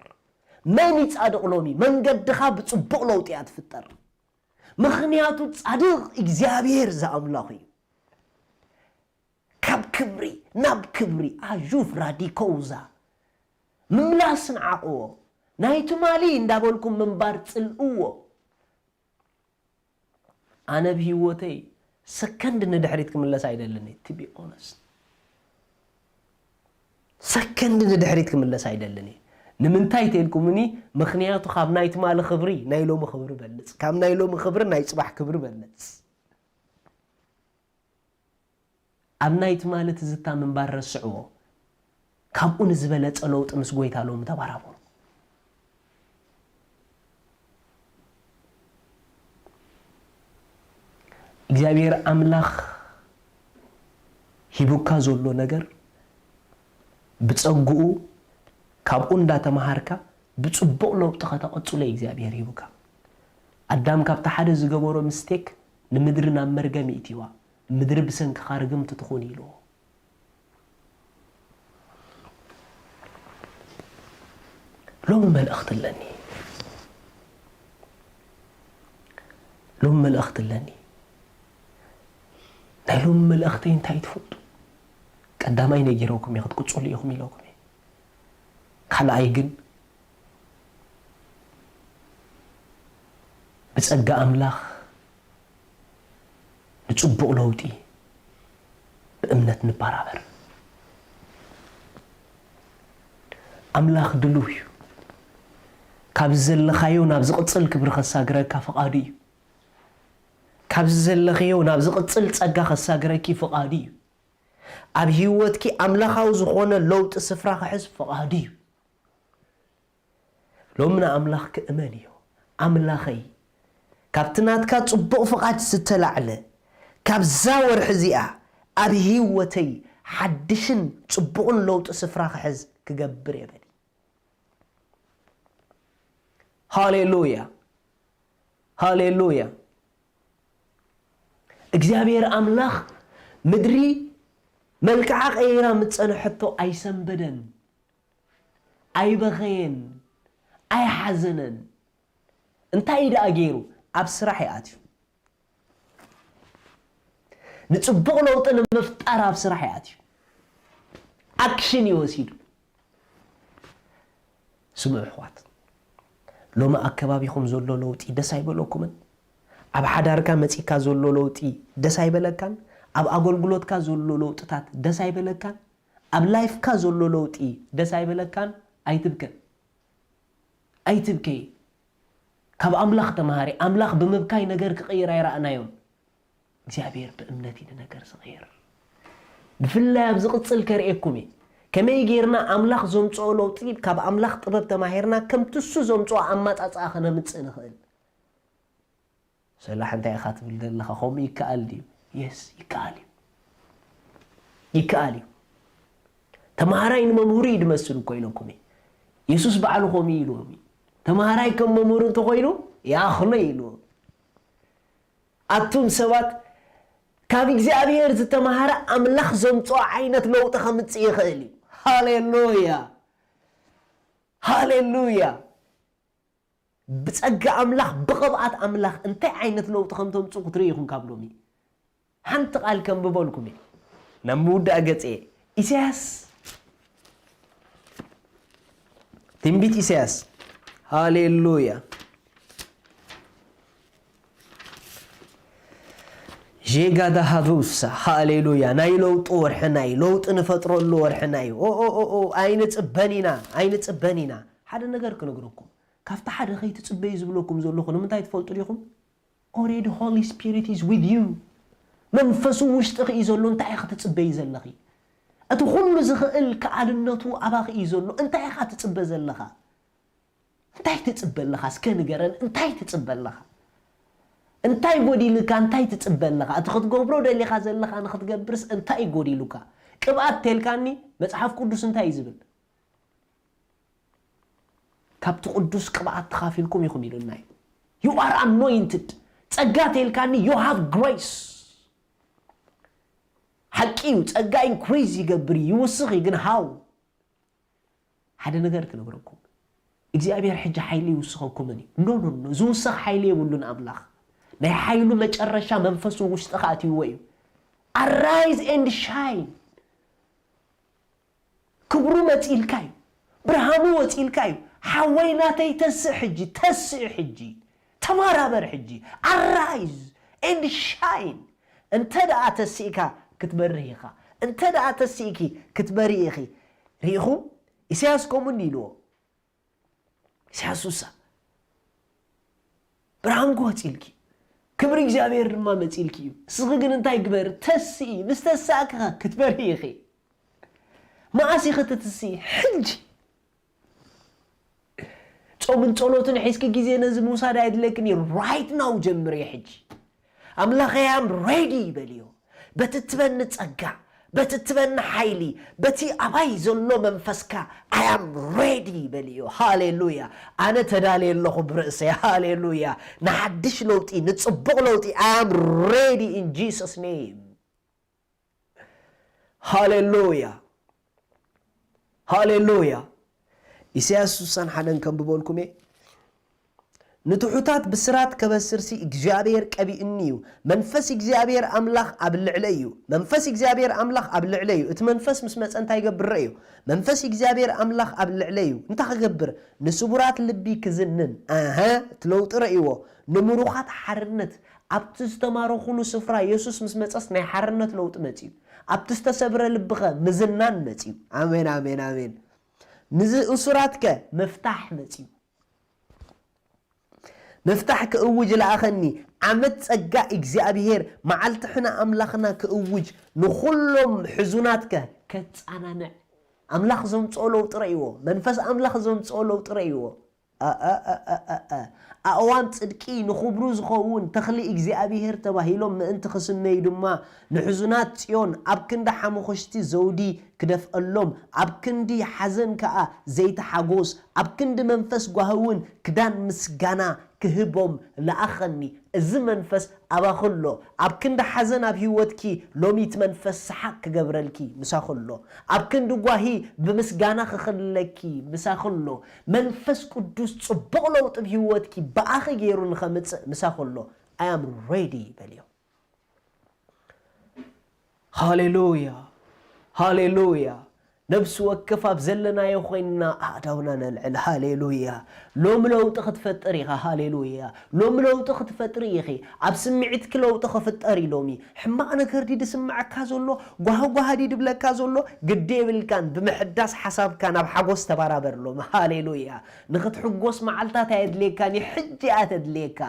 መን እዩ ጻድቕ ሎሚ? መንገድኻ ብጽቡቕ ለውጢ እያ ትፍጠር። ምኽንያቱ ጻድቕ እግዚኣብሔር ዝኣምላኹ እዩ። ካብ ክብሪ ናብ ክብሪ ኣዩፍ ራዲኮውዛ ምምላስ ንዓቕዎ። ናይ ትማሊ እንዳበልኩም ምንባር ጽልእዎ። ኣነ ብህይወተይ ሰከንድ ንድሕሪት ክምለስ ኣይደልን እየ፣ to be honest። ሰከንድ ንድሕሪት ክምለስ ኣይደልን እየ። ንምንታይ ተልኩምኒ? ምኽንያቱ ካብ ናይ ትማሊ ክብሪ ናይ ሎሚ ክብሪ በልጽ፣ ካብ ናይ ሎሚ ክብሪ ናይ ጽባሕ ክብሪ በልጽ። ኣብ ናይ ትማሊ ትዝታ ምንባር ረስዕዎ። ካብኡ ንዝበለጸ ለውጢ ምስ ጎይታ ሎሚ ተባራበሩ። እግዚኣብሔር ኣምላኽ ሂቡካ ዘሎ ነገር ብጸግኡ ካብኡ እንዳተማሃርካ ብጽቡቕ ለውጢ ከተቐጽሎ እዩ እግዚኣብሔር ሂቡካ። ኣዳም ካብቲ ሓደ ዝገበሮ ምስቴክ ንምድሪ ናብ መርገም ይእትዋ፣ ምድሪ ብሰንክኻ ርግምቲ ትኹን ኢልዎ። ሎሚ መልእኽቲ ኣለኒ። ሎሚ መልእኽቲ ኣለኒ። ናይ ሎሚ መልእኽተይ እንታይ ትፈልጡ? ቀዳማይ ነጊረኩም እየ፣ ክትቅጽሉ ኢኹም ኢለኩም እየ። ካልኣይ ግን ብጸጋ ኣምላኽ ንጽቡቕ ለውጢ ብእምነት ንበራበር። ኣምላኽ ድሉው እዩ። ካብዚ ዘለኻዮ ናብ ዝቕጽል ክብሪ ከሳግረካ ፍቓዱ እዩ። ካብዚ ዘለኽዮ ናብ ዝቕጽል ጸጋ ከሳግረኪ ፍቓዱ እዩ። ኣብ ህይወትኪ ኣምላኻዊ ዝኾነ ለውጢ ስፍራ ክሕዝ ፍቓዱ እዩ። ሎሚ ንኣምላኽ ክእመን እዮ። ኣምላኸይ፣ ካብቲ ናትካ ጽቡቕ ፍቓድ ዝተላዕለ፣ ካብዛ ወርሒ እዚኣ ኣብ ህይወተይ ሓድሽን ጽቡቕን ለውጢ ስፍራ ክሕዝ ክገብር እየ በሊ። ሃሌሉያ፣ ሃሌሉያ። እግዚኣብሔር ኣምላኽ ምድሪ መልክዓ ቀይራ ምስ ጸንሐቶ ኣይሰንበደን፣ ኣይበኸየን፣ ኣይሓዘነን። እንታይ ደኣ ገይሩ? ኣብ ስራሕ እዩ ኣትዩ። ንጽቡቕ ለውጢ ንምፍጣር ኣብ ስራሕ እዩ ኣትዩ። ኣክሽን እዩ ወሲዱ። ስምዑ ኣሕዋት፣ ሎሚ ኣብ ከባቢኹም ዘሎ ለውጢ ደስ ኣይበለኩምን? ኣብ ሓዳርካ መጺእካ ዘሎ ለውጢ ደስ ኣይበለካን? ኣብ ኣገልግሎትካ ዘሎ ለውጥታት ደስ ኣይበለካን? ኣብ ላይፍካ ዘሎ ለውጢ ደስ ኣይበለካን? ኣይትብከ፣ ኣይትብከ። ካብ ኣምላኽ ተምሃሪ። ኣምላኽ ብምብካይ ነገር ክቕይር ኣይረኣናዮን። እግዚኣብሔር ብእምነት እዩ ንነገር ዝቕይር። ብፍላይ ኣብ ዝቕጽል ከርእየኩም እየ። ከመይ ጌርና ኣምላኽ ዘምጽኦ ለውጢ ካብ ኣምላኽ ጥበብ ተማሂርና ከምቲ እሱ ዘምጽኦ ኣማጻጽኣ ከነምጽእ ንኽእል። ሰላሕ እንታይ ኢኻ ትብል ዘለኻ? ከምኡ ይከኣል ድዩ? የስ፣ ይከኣል እዩ። ይከኣል እዩ። ተምሃራይ ንመምህሩ እዩ ዝመስል እኮ ኢለኩም እየ። የሱስ ባዕሉ ከምኡ እዩ ኢልዎም እዩ። ተምሃራይ ከም መምህሩ እንተኾይኑ ይኣኽሎ እዩ ኢልዎም። ኣቱም ሰባት ካብ እግዚኣብሔር ዝተምሃረ ኣምላኽ ዘምጽኦ ዓይነት ለውጢ ከምጽእ ይኽእል እዩ። ሃሌሉያ። ሃሌሉያ። ብጸጋ ኣምላኽ፣ ብቕብኣት ኣምላኽ እንታይ ዓይነት ለውጢ ከም ተምጽኡ ክትርእዩ ኢኹም ካብ ሎሚ። ሓንቲ ቃል ከንብበልኩም እየ። ናብ ምውዳእ ገጽ እየ። ኢሳያስ፣ ትንቢት ኢሳያስ። ሃሌሉያ። ዤጋዳ ሃዱሳ፣ ሃሌሉያ። ናይ ለውጢ ወርሕና እዩ። ለውጢ ንፈጥረሉ ወርሕና እዩ። ኦ፣ ኦ፣ ኦ፣ ኦ፣ ኣይንጽበን ኢና፣ ኣይንጽበን ኢና። ሓደ ነገር ክነግረኩም። ካብቲ ሓደ ከይትጽበዩ ዝብለኩም ዘለኹ ንምንታይ ትፈልጡ ዲኹም? Already Holy Spirit is with you። መንፈሱ ውሽጥኺ እዩ ዘሎ። እንታይ ኢኺ ትጽበዪ ዘለኺ? እቲ ኩሉ ዝኽእል ከኣልነቱ ኣባኺ እዩ ዘሎ። እንታይ ኢኻ ትጽበ ዘለኻ? እንታይ ትጽበ ኣለኻ? እስከ ንገረን። እንታይ ትጽበ ኣለኻ? እንታይ ጎዲልካ? እንታይ ትጽበ ኣለኻ? እቲ ክትገብሮ ደሊኻ ዘለኻ ንኽትገብርስ እንታይ ጎዲሉካ? ቅብኣት ተልካኒ፣ መጽሓፍ ቅዱስ እንታይ እዩ ዝብል? ካብቲ ቅዱስ ቅብኣት ተኻፊልኩም ኢኹም ኢሉና እዩ። You are anointed። ጸጋ ተልካኒ፣ you have grace። ሓቂ እዩ፣ ጸጋ ኢንክሪዝ ይገብር እዩ፣ ይውስኽ እዩ፣ ግን ሃው? ሓደ ነገር ክነግረኩም። እግዚኣብሔር ሕጂ ሓይሊ ይውስኸኩምን እዩ። ኖ፣ ኖ፣ ኖ፣ ዝውሰኽ ሓይሊ የብሉን ኣምላኽ። ናይ ሓይሉ መጨረሻ መንፈሱ ውሽጥኻ ኣትይዎ እዩ። Arise and shine። ክብሩ መጺልካ እዩ። ብርሃኑ ወጺልካ እዩ። ሓወይ ናተይ ተስእ ሕጂ፣ ተስእ ሕጂ። ተባራበር ሕጂ። Arise and shine። እንተ ደኣ ተሲእካ ክትበርህ ኢኻ። እንተ ደኣ ተሲእኪ ክትበሪ ኢኺ። ርኢኹም? ኢሳያስ ከምኡ እንዲ ኢልዎ። ኢሳያስ ሱሳ። ብርሃንኪ ወጺልኪ። ክብሪ እግዚኣብሔር ድማ መጺልኪ እዩ። እስኺ ግን እንታይ ግበር? ተስኢ። ምስ ተሳእኪ ኸ ክትበሪ ኢኺ። መኣስ ኢኺ ትትስኢ? ሕጂ። ጾምን ጸሎትን ሒዝኪ ግዜ ነዚ ምውሳድ ኣየድለክን እዩ። Right now ጀምርዮ ሕጂ። ኣምላኸይ፣ I am ready በልዮ። በቲ ትበኒ ጸጋ፣ በቲ ትበኒ ሓይሊ፣ በቲ ኣባይ ዘሎ መንፈስካ I am ready በልዮ። ሃሌሉያ። ኣነ ተዳልየ ኣለኹ ብርእሰይ። ሃሌሉያ። ንሓድሽ ለውጢ፣ ንጽቡቕ ለውጢ I am ready in Jesus name። ሃሌሉያ። ሃሌሉያ። ኢሳያስ ስሳን ሓደን ከንብበልኩም እየ። ንትሑታት ብስራት ከበስርሲ እግዚኣብሔር ቀቢእኒ እዩ። መንፈስ እግዚኣብሔር ኣምላኽ ኣብ ልዕለይ እዩ። መንፈስ እግዚኣብሔር ኣምላኽ ኣብ ልዕለይ እዩ። እቲ መንፈስ ምስ መጸ እንታይ ይገብር ረእዮ? መንፈስ እግዚኣብሔር ኣምላኽ ኣብ ልዕለይ እዩ። እንታይ ክገብር? ንስቡራት ልቢ ክዝንን። ኣሀ፣ እቲ ለውጢ ረእይዎ። ንምሩኻት ሓርነት። ኣብቲ ዝተማረኹሉ ስፍራ የሱስ ምስ መጸስ ናይ ሓርነት ለውጢ መጽዩ። ኣብቲ ዝተሰብረ ልብኸ ምዝናን መጽዩ። ኣሜን፣ ኣሜን፣ ኣሜን። ንዝእሱራትከ ምፍታሕ መጽዩ። ምፍታሕ ክእውጅ ለኣኸኒ። ዓመት ጸጋ እግዚኣብሔር፣ መዓልቲ ሕነ ኣምላኽና ክእውጅ፣ ንኹሎም ሕዙናትከ ከጻናንዕ። ኣምላኽ ዘምጽኦ ለውጢ ረእይዎ። መንፈስ ኣምላኽ ዘምጽኦ ለውጢ ረእይዎ። ኣ-፣ ኣ-፣ ኣ-፣ ኣ-፣ ኣ-፣ ኣ-፣ ኣእዋም ጽድቂ ንኽብሩ ዝኸውን ተኽሊ እግዚኣብሔር ተባሂሎም ምእንቲ ክስመዩ ድማ፣ ንሕዙናት ጽዮን ኣብ ክንዲ ሓሙኽሽቲ ዘውዲ ክደፍኣሎም፣ ኣብ ክንዲ ሓዘን ከኣ ዘይቲ ሓጎስ፣ ኣብ ክንዲ መንፈስ ጓሂ እውን ክዳን ምስጋና ክህቦም ለኣኸኒ። እዚ መንፈስ ኣባኺ ኣሎ። ኣብ ክንዲ ሓዘን ኣብ ህይወትኪ ሎሚ እቲ መንፈስ ሰሓቕ ክገብረልኪ ምሳኺ ኣሎ። ኣብ ክንዲ ጓሂ ብምስጋና ክኽልለኪ ምሳኺ ኣሎ። መንፈስ ቅዱስ ጽቡቕ ለውጢ ኣብ ህይወትኪ ብኣኺ ገይሩ ንኸምጽእ ምሳኺ ኣሎ። I am ready በልዮ። ሃሌሉያ፣ ሃሌሉያ። ነብሲ ወከፍ ኣብ ዘለናዮ ኮይንና ኣእዳውና ነልዕል። ሃሌሉያ። ሎሚ ለውጢ ክትፈጥር ኢኻ። ሃሌሉያ። ሎሚ ለውጢ ክትፈጥሪ ኢኺ። ኣብ ስምዒትኪ ለውጢ ክፍጠር እዩ ሎሚ። ሕማቕ ነገር ድዩ ዝስምዓካ ዘሎ? ጓህጓህ ድዩ ዝብለካ ዘሎ? ግዲ የብልካን። ብምሕዳስ ሓሳብካ ናብ ሓጎስ ተባራበር ሎሚ። ሃሌሉያ። ንኽትሕጎስ መዓልታት ኣየድልየካን እዩ። ሕጂ እያ ተድልየካ።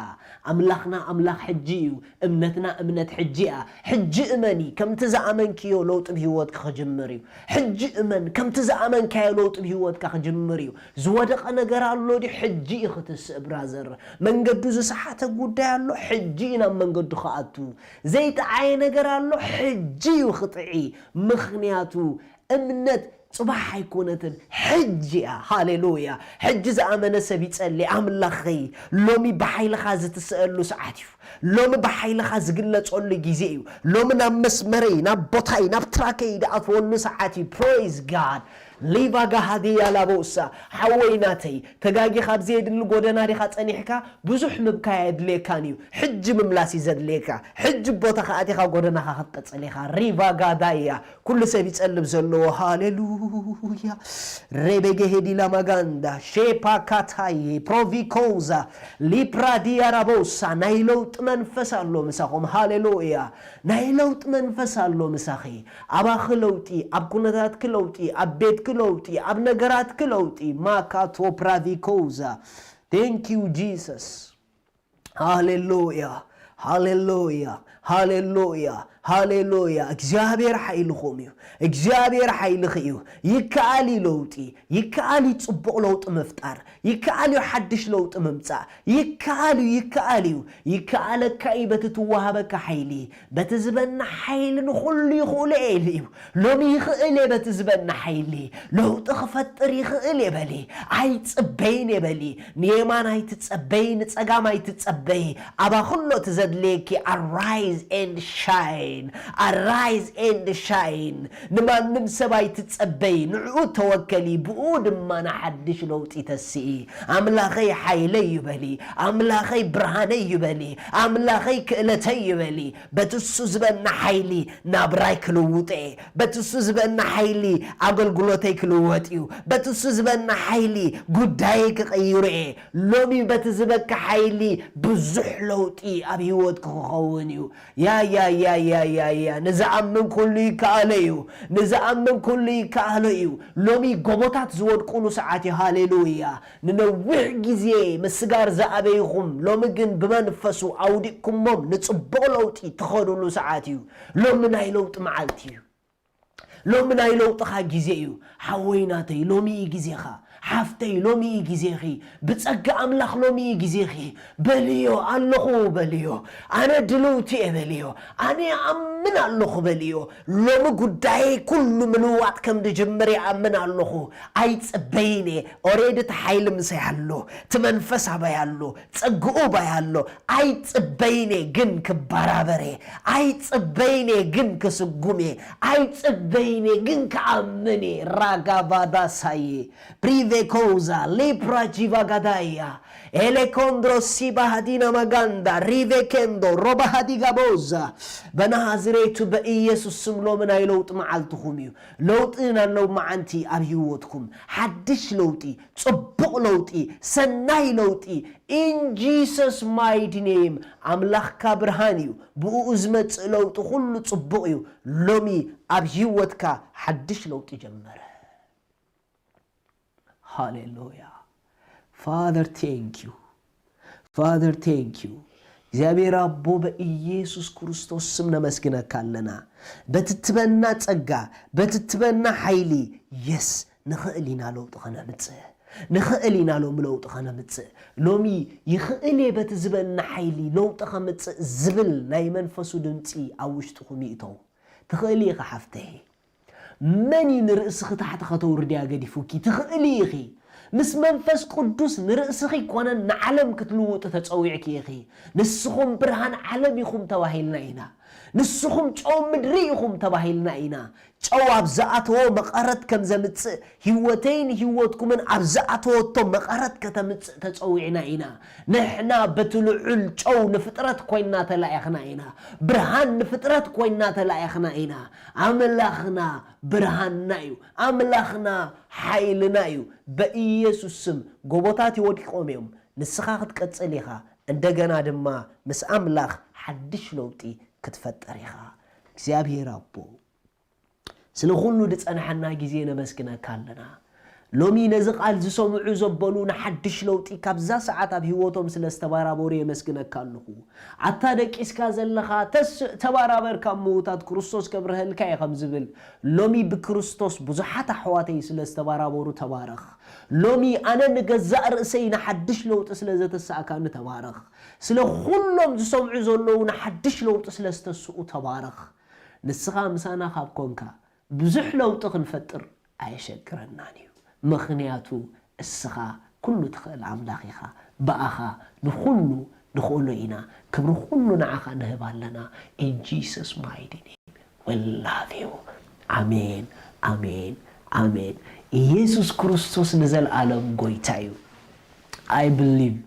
ኣምላኽና ኣምላኽ ሕጂ እዩ። እምነትና እምነት ሕጂ እያ። ሕጂ እመኒ፣ ከምቲ ዝኣመንክዮ ለውጢ ብህይወትካ ክጅምር እዩ። ሕጂ እመን፣ ከምቲ ዝኣመንካዮ ለውጢ ብህይወትካ ክጅምር እዩ። ዝወደቐ ነገር ኣሎ ድዩ? ሕጂ እዩ ክትስእ ብራዘር። መንገዱ ዝሰሓተ ጉዳይ ኣሎ፣ ሕጂ እዩ ናብ መንገዱ ክኣቱ። ዘይጠዓየ ነገር ኣሎ፣ ሕጂ እዩ ክጥዒ። ምኽንያቱ እምነት ጽባሕ ኣይኮነትን፣ ሕጂ እያ። ሃሌሉያ። ሕጂ ዝኣመነ ሰብ ይጸሊ፣ ኣምላኸይ፣ ሎሚ ብሓይልኻ ዝትስኣሉ ሰዓት እዩ። ሎሚ ብሓይልኻ ዝግለጸሉ ግዜ እዩ። ሎሚ ናብ መስመረይ፣ ናብ ቦታይ፣ ናብ ትራከይ ዝኣትወሉ ሰዓት እዩ። Praise God። ሊቫ ጋሃዲያ ላቦሳ፣ ሓወይ ናተይ፣ ተጋጊኻ ኣብ ዘየድሊ ጎደና ዲኻ ጸኒሕካ? ብዙሕ ምብካይ ኣየድልየካን እዩ። ሕጂ ምምላስ እዩ ዘድልየካ። ሕጂ ቦታኻ ኣቲኻ ጎደናኻ ክትቅጽል ኢኻ። ሪቫ ጋዳያ፣ ኩሉ ሰብ ይጸልብ ዘለዎ። ሃሌሉያ። ሬቤጌ ሄዲላ ማጋንዳ፣ ሼፓ ካታይ፣ ፕሮቪኮዛ፣ ሊፕራ ዲያራቦሳ፣ ናይ ለውጢ መንፈስ ኣሎ ምሳኹም። ሃሌሉያ። ናይ ለውጢ መንፈስ ኣሎ ምሳኺ። ኣባኺ ለውጢ፣ ኣብ ኩነታትኪ ለውጢ፣ ኣብ ቤትኪ ለውጢ፣ ኣብ ነገራትኪ ለውጢ። ማካቶ ፕራቪኮዛ። Thank you Jesus። ሃሌሉያ፣ ሃሌሉያ፣ ሃሌሉያ፣ ሃሌሉያ። እግዚኣብሔር ሓይልኹም እዩ። እግዚኣብሔር ሓይልኺ እዩ። ይከኣል እዩ ለውጢ፣ ይከኣል እዩ ጽቡቕ ለውጢ ምፍጣር፣ ይከኣል እዩ ሓድሽ ለውጢ ምምጻእ፣ ይከኣል እዩ፣ ይከኣል እዩ። ይከኣለካ እዩ በቲ ትወሃበካ ሓይሊ፣ በቲ ዝበና ሓይሊ ንኹሉ ይኽእሎ እየ ኢሉ እዩ። ሎሚ ይኽእል እየ በቲ ዝበና ሓይሊ ለውጢ ክፈጥር ይኽእል እየ በሊ። ኣይጽበይን እየ በሊ። ንየማን ኣይትጸበይ፣ ንጸጋም ኣይትጸበይ። ኣባኺ ኣሎ እቲ ዘድልየኪ። Arise and shine። shine, arise and shine. ንማንም ሰብ ኣይትጸበዪ፣ ንዕኡ ተወከሊ፣ ብኡ ድማ ንሓድሽ ለውጢ ተስኢ። ኣምላኸይ ሓይለይ እዩ በሊ፣ ኣምላኸይ ብርሃነይ እዩ በሊ፣ ኣምላኸይ ክእለተይ እዩ በሊ። በቲ እሱ ዝበና ሓይሊ ናብራይ ክልውጥ እየ። በቲ እሱ ዝበና ሓይሊ ኣገልግሎተይ ክልወጥ እዩ። በቲ እሱ ዝበና ሓይሊ ጉዳየይ ክቕይሮ እየ። ሎሚ በቲ ዝበካ ሓይሊ ብዙሕ ለውጢ ኣብ ህይወትኪ ክኸውን እዩ። ያ ያ ያ ያ ያ ያ ንዝኣምን ኩሉ ይከኣሎ እዩ። ንዝኣምን ኩሉ ይከኣሎ እዩ። ሎሚ ጎቦታት ዝወድቁሉ ሰዓት እዩ። ሃሌሉያ። ንነዊሕ ግዜ ምስጋር ዝኣበይኹም ሎሚ ግን ብመንፈሱ ኣውዲቕኩሞም ንጽቡቕ ለውጢ ትኸዱሉ ሰዓት እዩ። ሎሚ ናይ ለውጢ መዓልቲ እዩ። ሎሚ ናይ ለውጥኻ ግዜ እዩ። ሓወይ ናተይ ሎሚ እዩ ግዜኻ። ሓፍተይ ሎሚ እዩ ግዜኺ። ብጸጋ ኣምላኽ ሎሚ እዩ ግዜኺ። በልዮ ኣለኹ በልዮ። ኣነ ድልውቲ እየ በልዮ። ኣነ ይኣምን ኣለኹ በልዮ። ሎሚ ጉዳየይ ኩሉ ምልዋጥ ከም ድጅምር ይኣምን ኣለኹ። ኣይጽበይን እየ። ኦሬዲ እቲ ሓይሊ ምሳይ ኣሎ። እቲ መንፈስ ኣባይ ኣሎ። ጸግኡ ኣባይ ኣሎ። ኣይጽበይን እየ ግን ክበራበር እየ። ኣይጽበይን እየ ግን ክስጉም እየ። ኣይጽበይን እየ ግን ክኣምን እየ። ራጋባዳሳየ ብሪቬኮዛ ሊፕራጂቫጋዳያ ኤሌኮንድሮ ሲባሃዲና ማጋንዳ ሪቬኬንዶ ሮባሃዲጋቦዛ በናዝሬቱ በኢየሱስ ስም ሎሚ ናይ ለውጢ መዓልትኹም እዩ። ለውጢ ናለው መዓንቲ ኣብ ህይወትኩም ሓድሽ ለውጢ፣ ጽቡቕ ለውጢ፣ ሰናይ ለውጢ in Jesus mighty name። ኣምላኽካ ብርሃን እዩ። ብእኡ ዝመጽእ ለውጢ ኩሉ ጽቡቕ እዩ። ሎሚ ኣብ ህይወትካ ሓድሽ ለውጢ ጀመረ። ሃሌሉያ። Father thank you። Father thank you። እግዚኣብሔር ኣቦ በኢየሱስ ክርስቶስ ስም ነመስግነካ ኣለና። በትትበና ጸጋ፣ በትትበና ሓይሊ የስ ንኽእል ኢና ለውጢ ኸነምጽእ። ንኽእል ኢና ሎሚ ለውጢ ኸነምጽእ። ሎሚ ይኽእል እየ በቲ ዝበና ሓይሊ ለውጢ ኸምጽእ ዝብል ናይ መንፈሱ ድምፂ ኣብ ውሽጥኹም ይእተው። ትኽእል ኢኻ ሓፍተይ። መን እዩ ንርእስኺ ታሕቲ ከተውርድያ ገዲፉኪ? ትኽእሊ ኢኺ። ምስ መንፈስ ቅዱስ ንርእስኺ ኮነ ንዓለም ክትልውጢ ተጸዊዕኪ ኢኺ። ንስኹም ብርሃን ዓለም ኢኹም ተባሂልና ኢና። ንስኹም ጨው ምድሪ ኢኹም ተባሂልና ኢና። ጨው ኣብ ዝኣተዎ መቐረት ከም ዘምጽእ ህይወተይን ህይወትኩምን ኣብ ዝኣተወቶ መቐረት ከተምጽእ ተጸዊዕና ኢና። ንሕና በቲ ልዑል ጨው ንፍጥረት ኮይንና ተላኢኽና ኢና። ብርሃን ንፍጥረት ኮይንና ተላኢኽና ኢና። ኣምላኽና ብርሃንና እዩ። ኣምላኽና ሓይልና እዩ። በኢየሱስ ስም ጎቦታት ይወድቆም እዮም። ንስኻ ክትቀጽል ኢኻ። እንደገና ድማ ምስ ኣምላኽ ሓድሽ ለውጢ ክትፈጥር ኢኻ። እግዚኣብሔር ኣቦ፣ ስለ ኩሉ ዝጸንሐና ግዜ ነመስግነካ ኣለና። ሎሚ ነዚ ቃል ዝሰምዑ ዘበሉ ንሓድሽ ለውጢ ካብዛ ሰዓት ኣብ ህይወቶም ስለ ዝተባራበሩ የመስግነካ ኣለኹ። ኣታ ደቂስካ ዘለኻ ተስእ፣ ተባራበር፣ ካብ ምዉታት ክርስቶስ ከብርሀልካ እየ ከም ዝብል፣ ሎሚ ብክርስቶስ ብዙሓት ኣሕዋተይ ስለ ዝተባራበሩ ተባረኽ። ሎሚ ኣነ ንገዛእ ርእሰይ ንሓድሽ ለውጢ ስለ ዘተሳእካኒ ተባረኽ። ስለ ኩሎም ዝሰምዑ ዘለዉ ንሓድሽ ለውጢ ስለ ዝተስኡ ተባረኽ። ንስኻ ምሳና ካብ ኮንካ ብዙሕ ለውጢ ክንፈጥር ኣየሸግረናን እዩ። ምኽንያቱ እስኻ ኩሉ ትኽእል ኣምላኽ ኢኻ። ብኣኻ ንኹሉ ንኽእሎ ኢና። ክብሪ ኩሉ ንዓኻ ንህብ ኣለና። In Jesus mighty name we love you። ኣሜን፣ ኣሜን፣ ኣሜን። ኢየሱስ ክርስቶስ ንዘለኣለም ጎይታ እዩ። I believe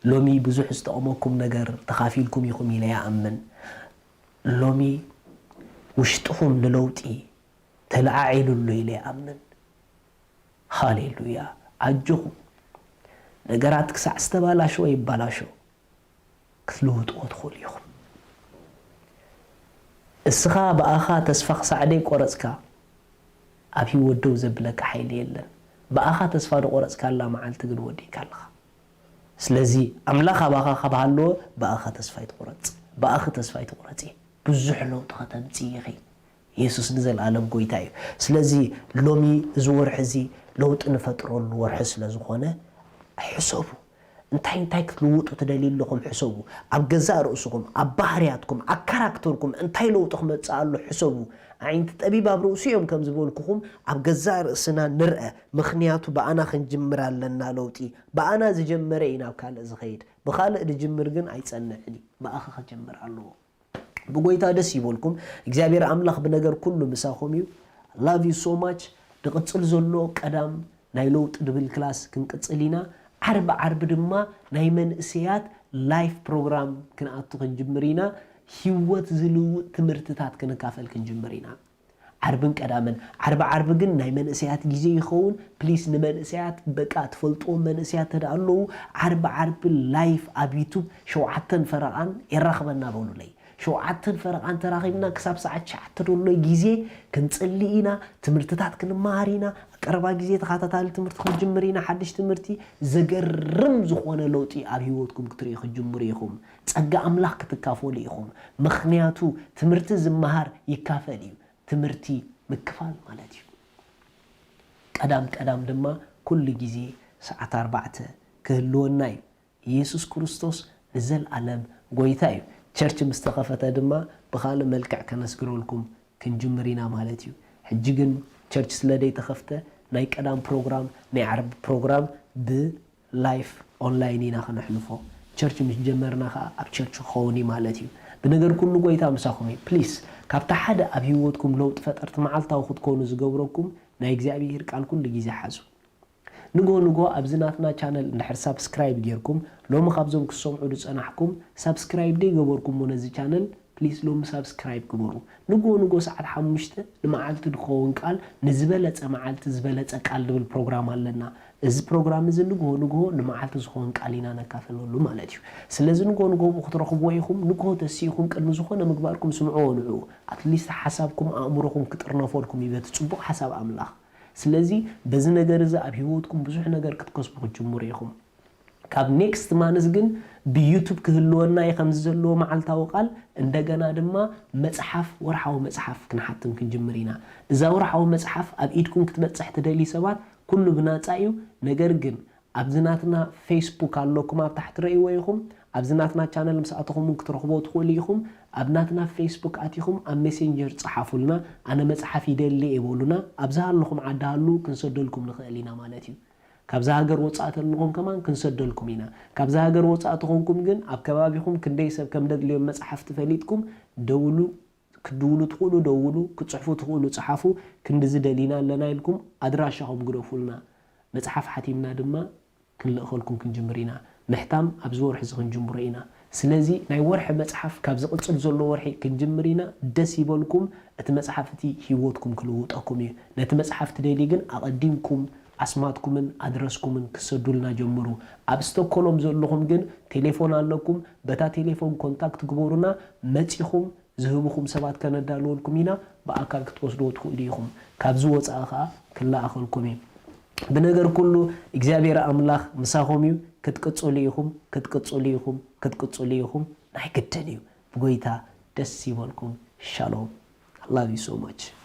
ሎሚ ብዙሕ ዝጠቕመኩም ነገር ተኻፊልኩም ኢኹም ኢለ ይኣምን። ሎሚ ውሽጥኹም ንለውጢ ተለዓዒሉ ኣሎ ኢለ ይኣምን። ሃሌሉያ። ኣጆኹም። ነገራት ክሳዕ ዝተባላሸወ ይባላሾ ክትልውጥዎ ትኽእሉ ኢኹም። እስኻ ብኣኻ ተስፋ ክሳዕ ደይ ቆረጽካ ኣብ ህይወት ደው ዘብለካ ሓይሊ የለን። ብኣኻ ተስፋ ዝቆረጽካላ መዓልቲ ግን ወዲእካ ኣለኻ። ስለዚ ኣምላኽ ኣባኻ ካብ ሃለወ ብኣኻ ተስፋ ኣይትቑረጽ፣ ብኣኺ ተስፋ ኣይትቑረጺ። ብዙሕ ለውጢ ከተምጽኢ ኢኺ። የሱስ ንዘለኣለም ጎይታ እዩ። ስለዚ ሎሚ እዚ ወርሒ እዚ ለውጢ ንፈጥረሉ ወርሒ ስለ ዝኾነ ሕሰቡ። እንታይ እንታይ ክትልውጡ ትደልዩ ኣለኹም ሕሰቡ። ኣብ ገዛእ ርእስኹም፣ ኣብ ባህርያትኩም፣ ኣብ ካራክተርኩም እንታይ ለውጢ ክመጽእ ኣሎ ሕሰቡ። ኣዒንቲ ጠቢብ ኣብ ርእሱ እዮም ከም ዝበልኩኹም ኣብ ገዛእ ርእስና ንርአ። ምኽንያቱ ብኣና ክንጅምር ኣለና ለውጢ። ብኣና ዝጀመረ እዩ ናብ ካልእ ዝኸይድ። ብኻልእ ዝጅምር ግን ኣይጸንዕን እዩ። ብኣኺ ክጅምር ኣለዎ። ብጎይታ ደስ ይበልኩም። እግዚኣብሔር ኣምላኽ ብነገር ኩሉ ምሳኹም እዩ። Love you so much። ድቕጽል ዘሎ ቀዳም ናይ ለውጢ ድብል ክላስ ክንቅጽል ኢና። ዓርቢ ዓርቢ ድማ ናይ መንእሰያት ላይፍ ፕሮግራም ክንኣቱ ክንጅምር ኢና። ህይወት ዝልውጥ ትምህርትታት ክንካፈል ክንጅምር ኢና። ዓርብን ቀዳምን፣ ዓርቢ ዓርቢ ግን ናይ መንእሰያት ግዜ ይኸውን። ፕሊስ ንመንእሰያት በቃ ትፈልጥዎም መንእሰያት ተደኣ ኣለዉ፣ ዓርቢ ዓርቢ ላይፍ ኣብ ዩቱብ ሸውዓተን ፈረቓን የራኽበና በሉለይ። ሸውዓተን ፈረቓን ተራኺብና ክሳብ ሰዓት ትሽዓተ ደሎ ግዜ ክንጽሊ ኢና፣ ትምህርትታት ክንመሃር ኢና። ቀረባ ግዜ ተኸታታሊ ትምህርቲ ክንጅምር ኢና፣ ሓድሽ ትምህርቲ። ዘገርም ዝኾነ ለውጢ ኣብ ህይወትኩም ክትርእዩ ክትጅምሩ ኢኹም። ጸጋ ኣምላኽ ክትካፈሉ ኢኹም። ምኽንያቱ ትምህርቲ ዝመሃር ይካፈል እዩ። ትምህርቲ ምክፋል ማለት እዩ። ቀዳም ቀዳም ድማ ኩሉ ግዜ ሰዓት ኣርባዕተ ክህልወና እዩ። ኢየሱስ ክርስቶስ ንዘልኣለም ጎይታ እዩ። ቸርች ምስ ተኸፈተ ድማ ብኻልእ መልክዕ ከነስግረልኩም ክንጅምር ኢና ማለት እዩ። ሕጂ ግን ቸርች ስለ ደይተኸፍተ ናይ ቀዳም ፕሮግራም፣ ናይ ዓርቢ ፕሮግራም ብላይፍ ኦንላይን ኢና ከነሕልፎ። ቸርች ምስ ጀመርና ከኣ ኣብ ቸርች ክኸውን እዩ ማለት እዩ። ብነገር ኩሉ ጎይታ ምሳኹም እዩ። ፕሊስ ካብቲ ሓደ ኣብ ህይወትኩም ለውጢ ፈጠርቲ መዓልታዊ ክትኮኑ ዝገብረኩም ናይ እግዚኣብሔር ቃል ኩሉ ግዜ ሓዙ። ንጎ ንጎ ኣብዚ ናትና ቻነል እንድሕር ሳብስክራይብ ጌርኩም፣ ሎሚ ካብዞም ክሰምዑ ዝጸናሕኩም ሳብስክራይብ ደይገበርኩሞ ነዚ ቻነል፣ ፕሊስ ሎሚ ሳብስክራይብ ግበሩ። ንጎ ንጎ ሰዓት ሓሙሽተ ንመዓልቲ ዝኸውን ቃል፣ ንዝበለጸ መዓልቲ ዝበለጸ ቃል ዝብል ፕሮግራም ኣለና። እዚ ፕሮግራም እዚ ንግሆ ንግሆ ንመዓልቲ ዝኸውን ቃል ኢና ነካፈለሉ ማለት እዩ። ስለዚ ንግሆ ንግሆ ብኡ ክትረኽብዎ ኢኹም። ንግሆ ተሲእኹም ቅድሚ ዝኾነ ምግባርኩም ስምዕዎ ንዕኡ። ኣትሊስት ሓሳብኩም ኣእምሮኹም ክጥርነፈልኩም እዩ በቲ ጽቡቕ ሓሳብ ኣምላኽ። ስለዚ በዚ ነገር እዚ ኣብ ህይወትኩም ብዙሕ ነገር ክትከስቡ ክትጅምሩ ኢኹም። ካብ ኔክስት ማንስ ግን ብዩቱብ ክህልወና እዩ ከምዚ ዘለዎ መዓልታዊ ቃል። እንደገና ድማ መጽሓፍ፣ ወርሓዊ መጽሓፍ ክንሓትም ክንጅምር ኢና። እዛ ወርሓዊ መጽሓፍ ኣብ ኢድኩም ክትበጽሕ ትደልዩ ሰባት ኩሉ ብናጻ እዩ። ነገር ግን ኣብዚ ናትና ፌስቡክ ኣለኩም፣ ኣብ ታሕቲ ረእይዎ ኢኹም። ኣብዚ ናትና ቻነል ምስ ኣተኹም እውን ክትረኽቦ ትኽእሉ ኢኹም። ኣብ ናትና ፌስቡክ ኣቲኹም ኣብ ሜሴንጀር ጸሓፉልና፣ ኣነ መጽሓፍ ይደሊ እየ በሉና። ኣብዚ ሃለኹም ዓዲ ሃሉ ክንሰደልኩም ንኽእል ኢና ማለት እዩ። ካብዛ ሃገር ወጻኢ ተለኹም ከማን ክንሰደልኩም ኢና። ካብዛ ሃገር ወጻኢ ተኾንኩም ግን ኣብ ከባቢኹም ክንደይ ሰብ ከም ደድልዮም መጽሓፍቲ ፈሊጥኩም ደውሉ፣ ክትድውሉ ትኽእሉ ደውሉ፣ ክትጽሕፉ ትኽእሉ ጽሓፉ፣ ክንድዚ ደሊና ኣለና ኢልኩም ኣድራሻኹም ግደፉልና። መጽሓፍ ሓቲምና ድማ ክንልእኸልኩም ክንጅምር ኢና። ምሕታም ኣብዚ ወርሒ እዚ ክንጅምሮ ኢና። ስለዚ ናይ ወርሒ መጽሓፍ ካብ ዝቕጽል ዘሎ ወርሒ ክንጅምር ኢና። ደስ ይበልኩም። እቲ መጽሓፍ እቲ ህይወትኩም ክልውጠኩም እዩ። ነቲ መጽሓፍ ትደልዩ ግን ኣቐዲምኩም ኣስማትኩምን ኣድረስኩምን ክሰዱልና ጀምሩ። ኣብ ስቶኮሎም ዘለኹም ግን ቴሌፎን ኣለኩም። በታ ቴሌፎን ኮንታክት ግበሩና። መጺኹም ዝህብኹም ሰባት ከነዳልወልኩም ኢና። ብኣካል ክትወስድዎ ትኽእሉ ኢኹም። ካብዚ ወጻኢ ኸኣ ክለኣኸልኩም እዩ። ብነገር ኩሉ እግዚኣብሔር ኣምላኽ ምሳኹም እዩ። ክትቅጽሉ ኢኹም፣ ክትቅጽሉ ኢኹም፣ ክትቅጽሉ ኢኹም። ናይ ግድን እዩ። ብጎይታ ደስ ይበልኩም። ሻሎም። I love you so much።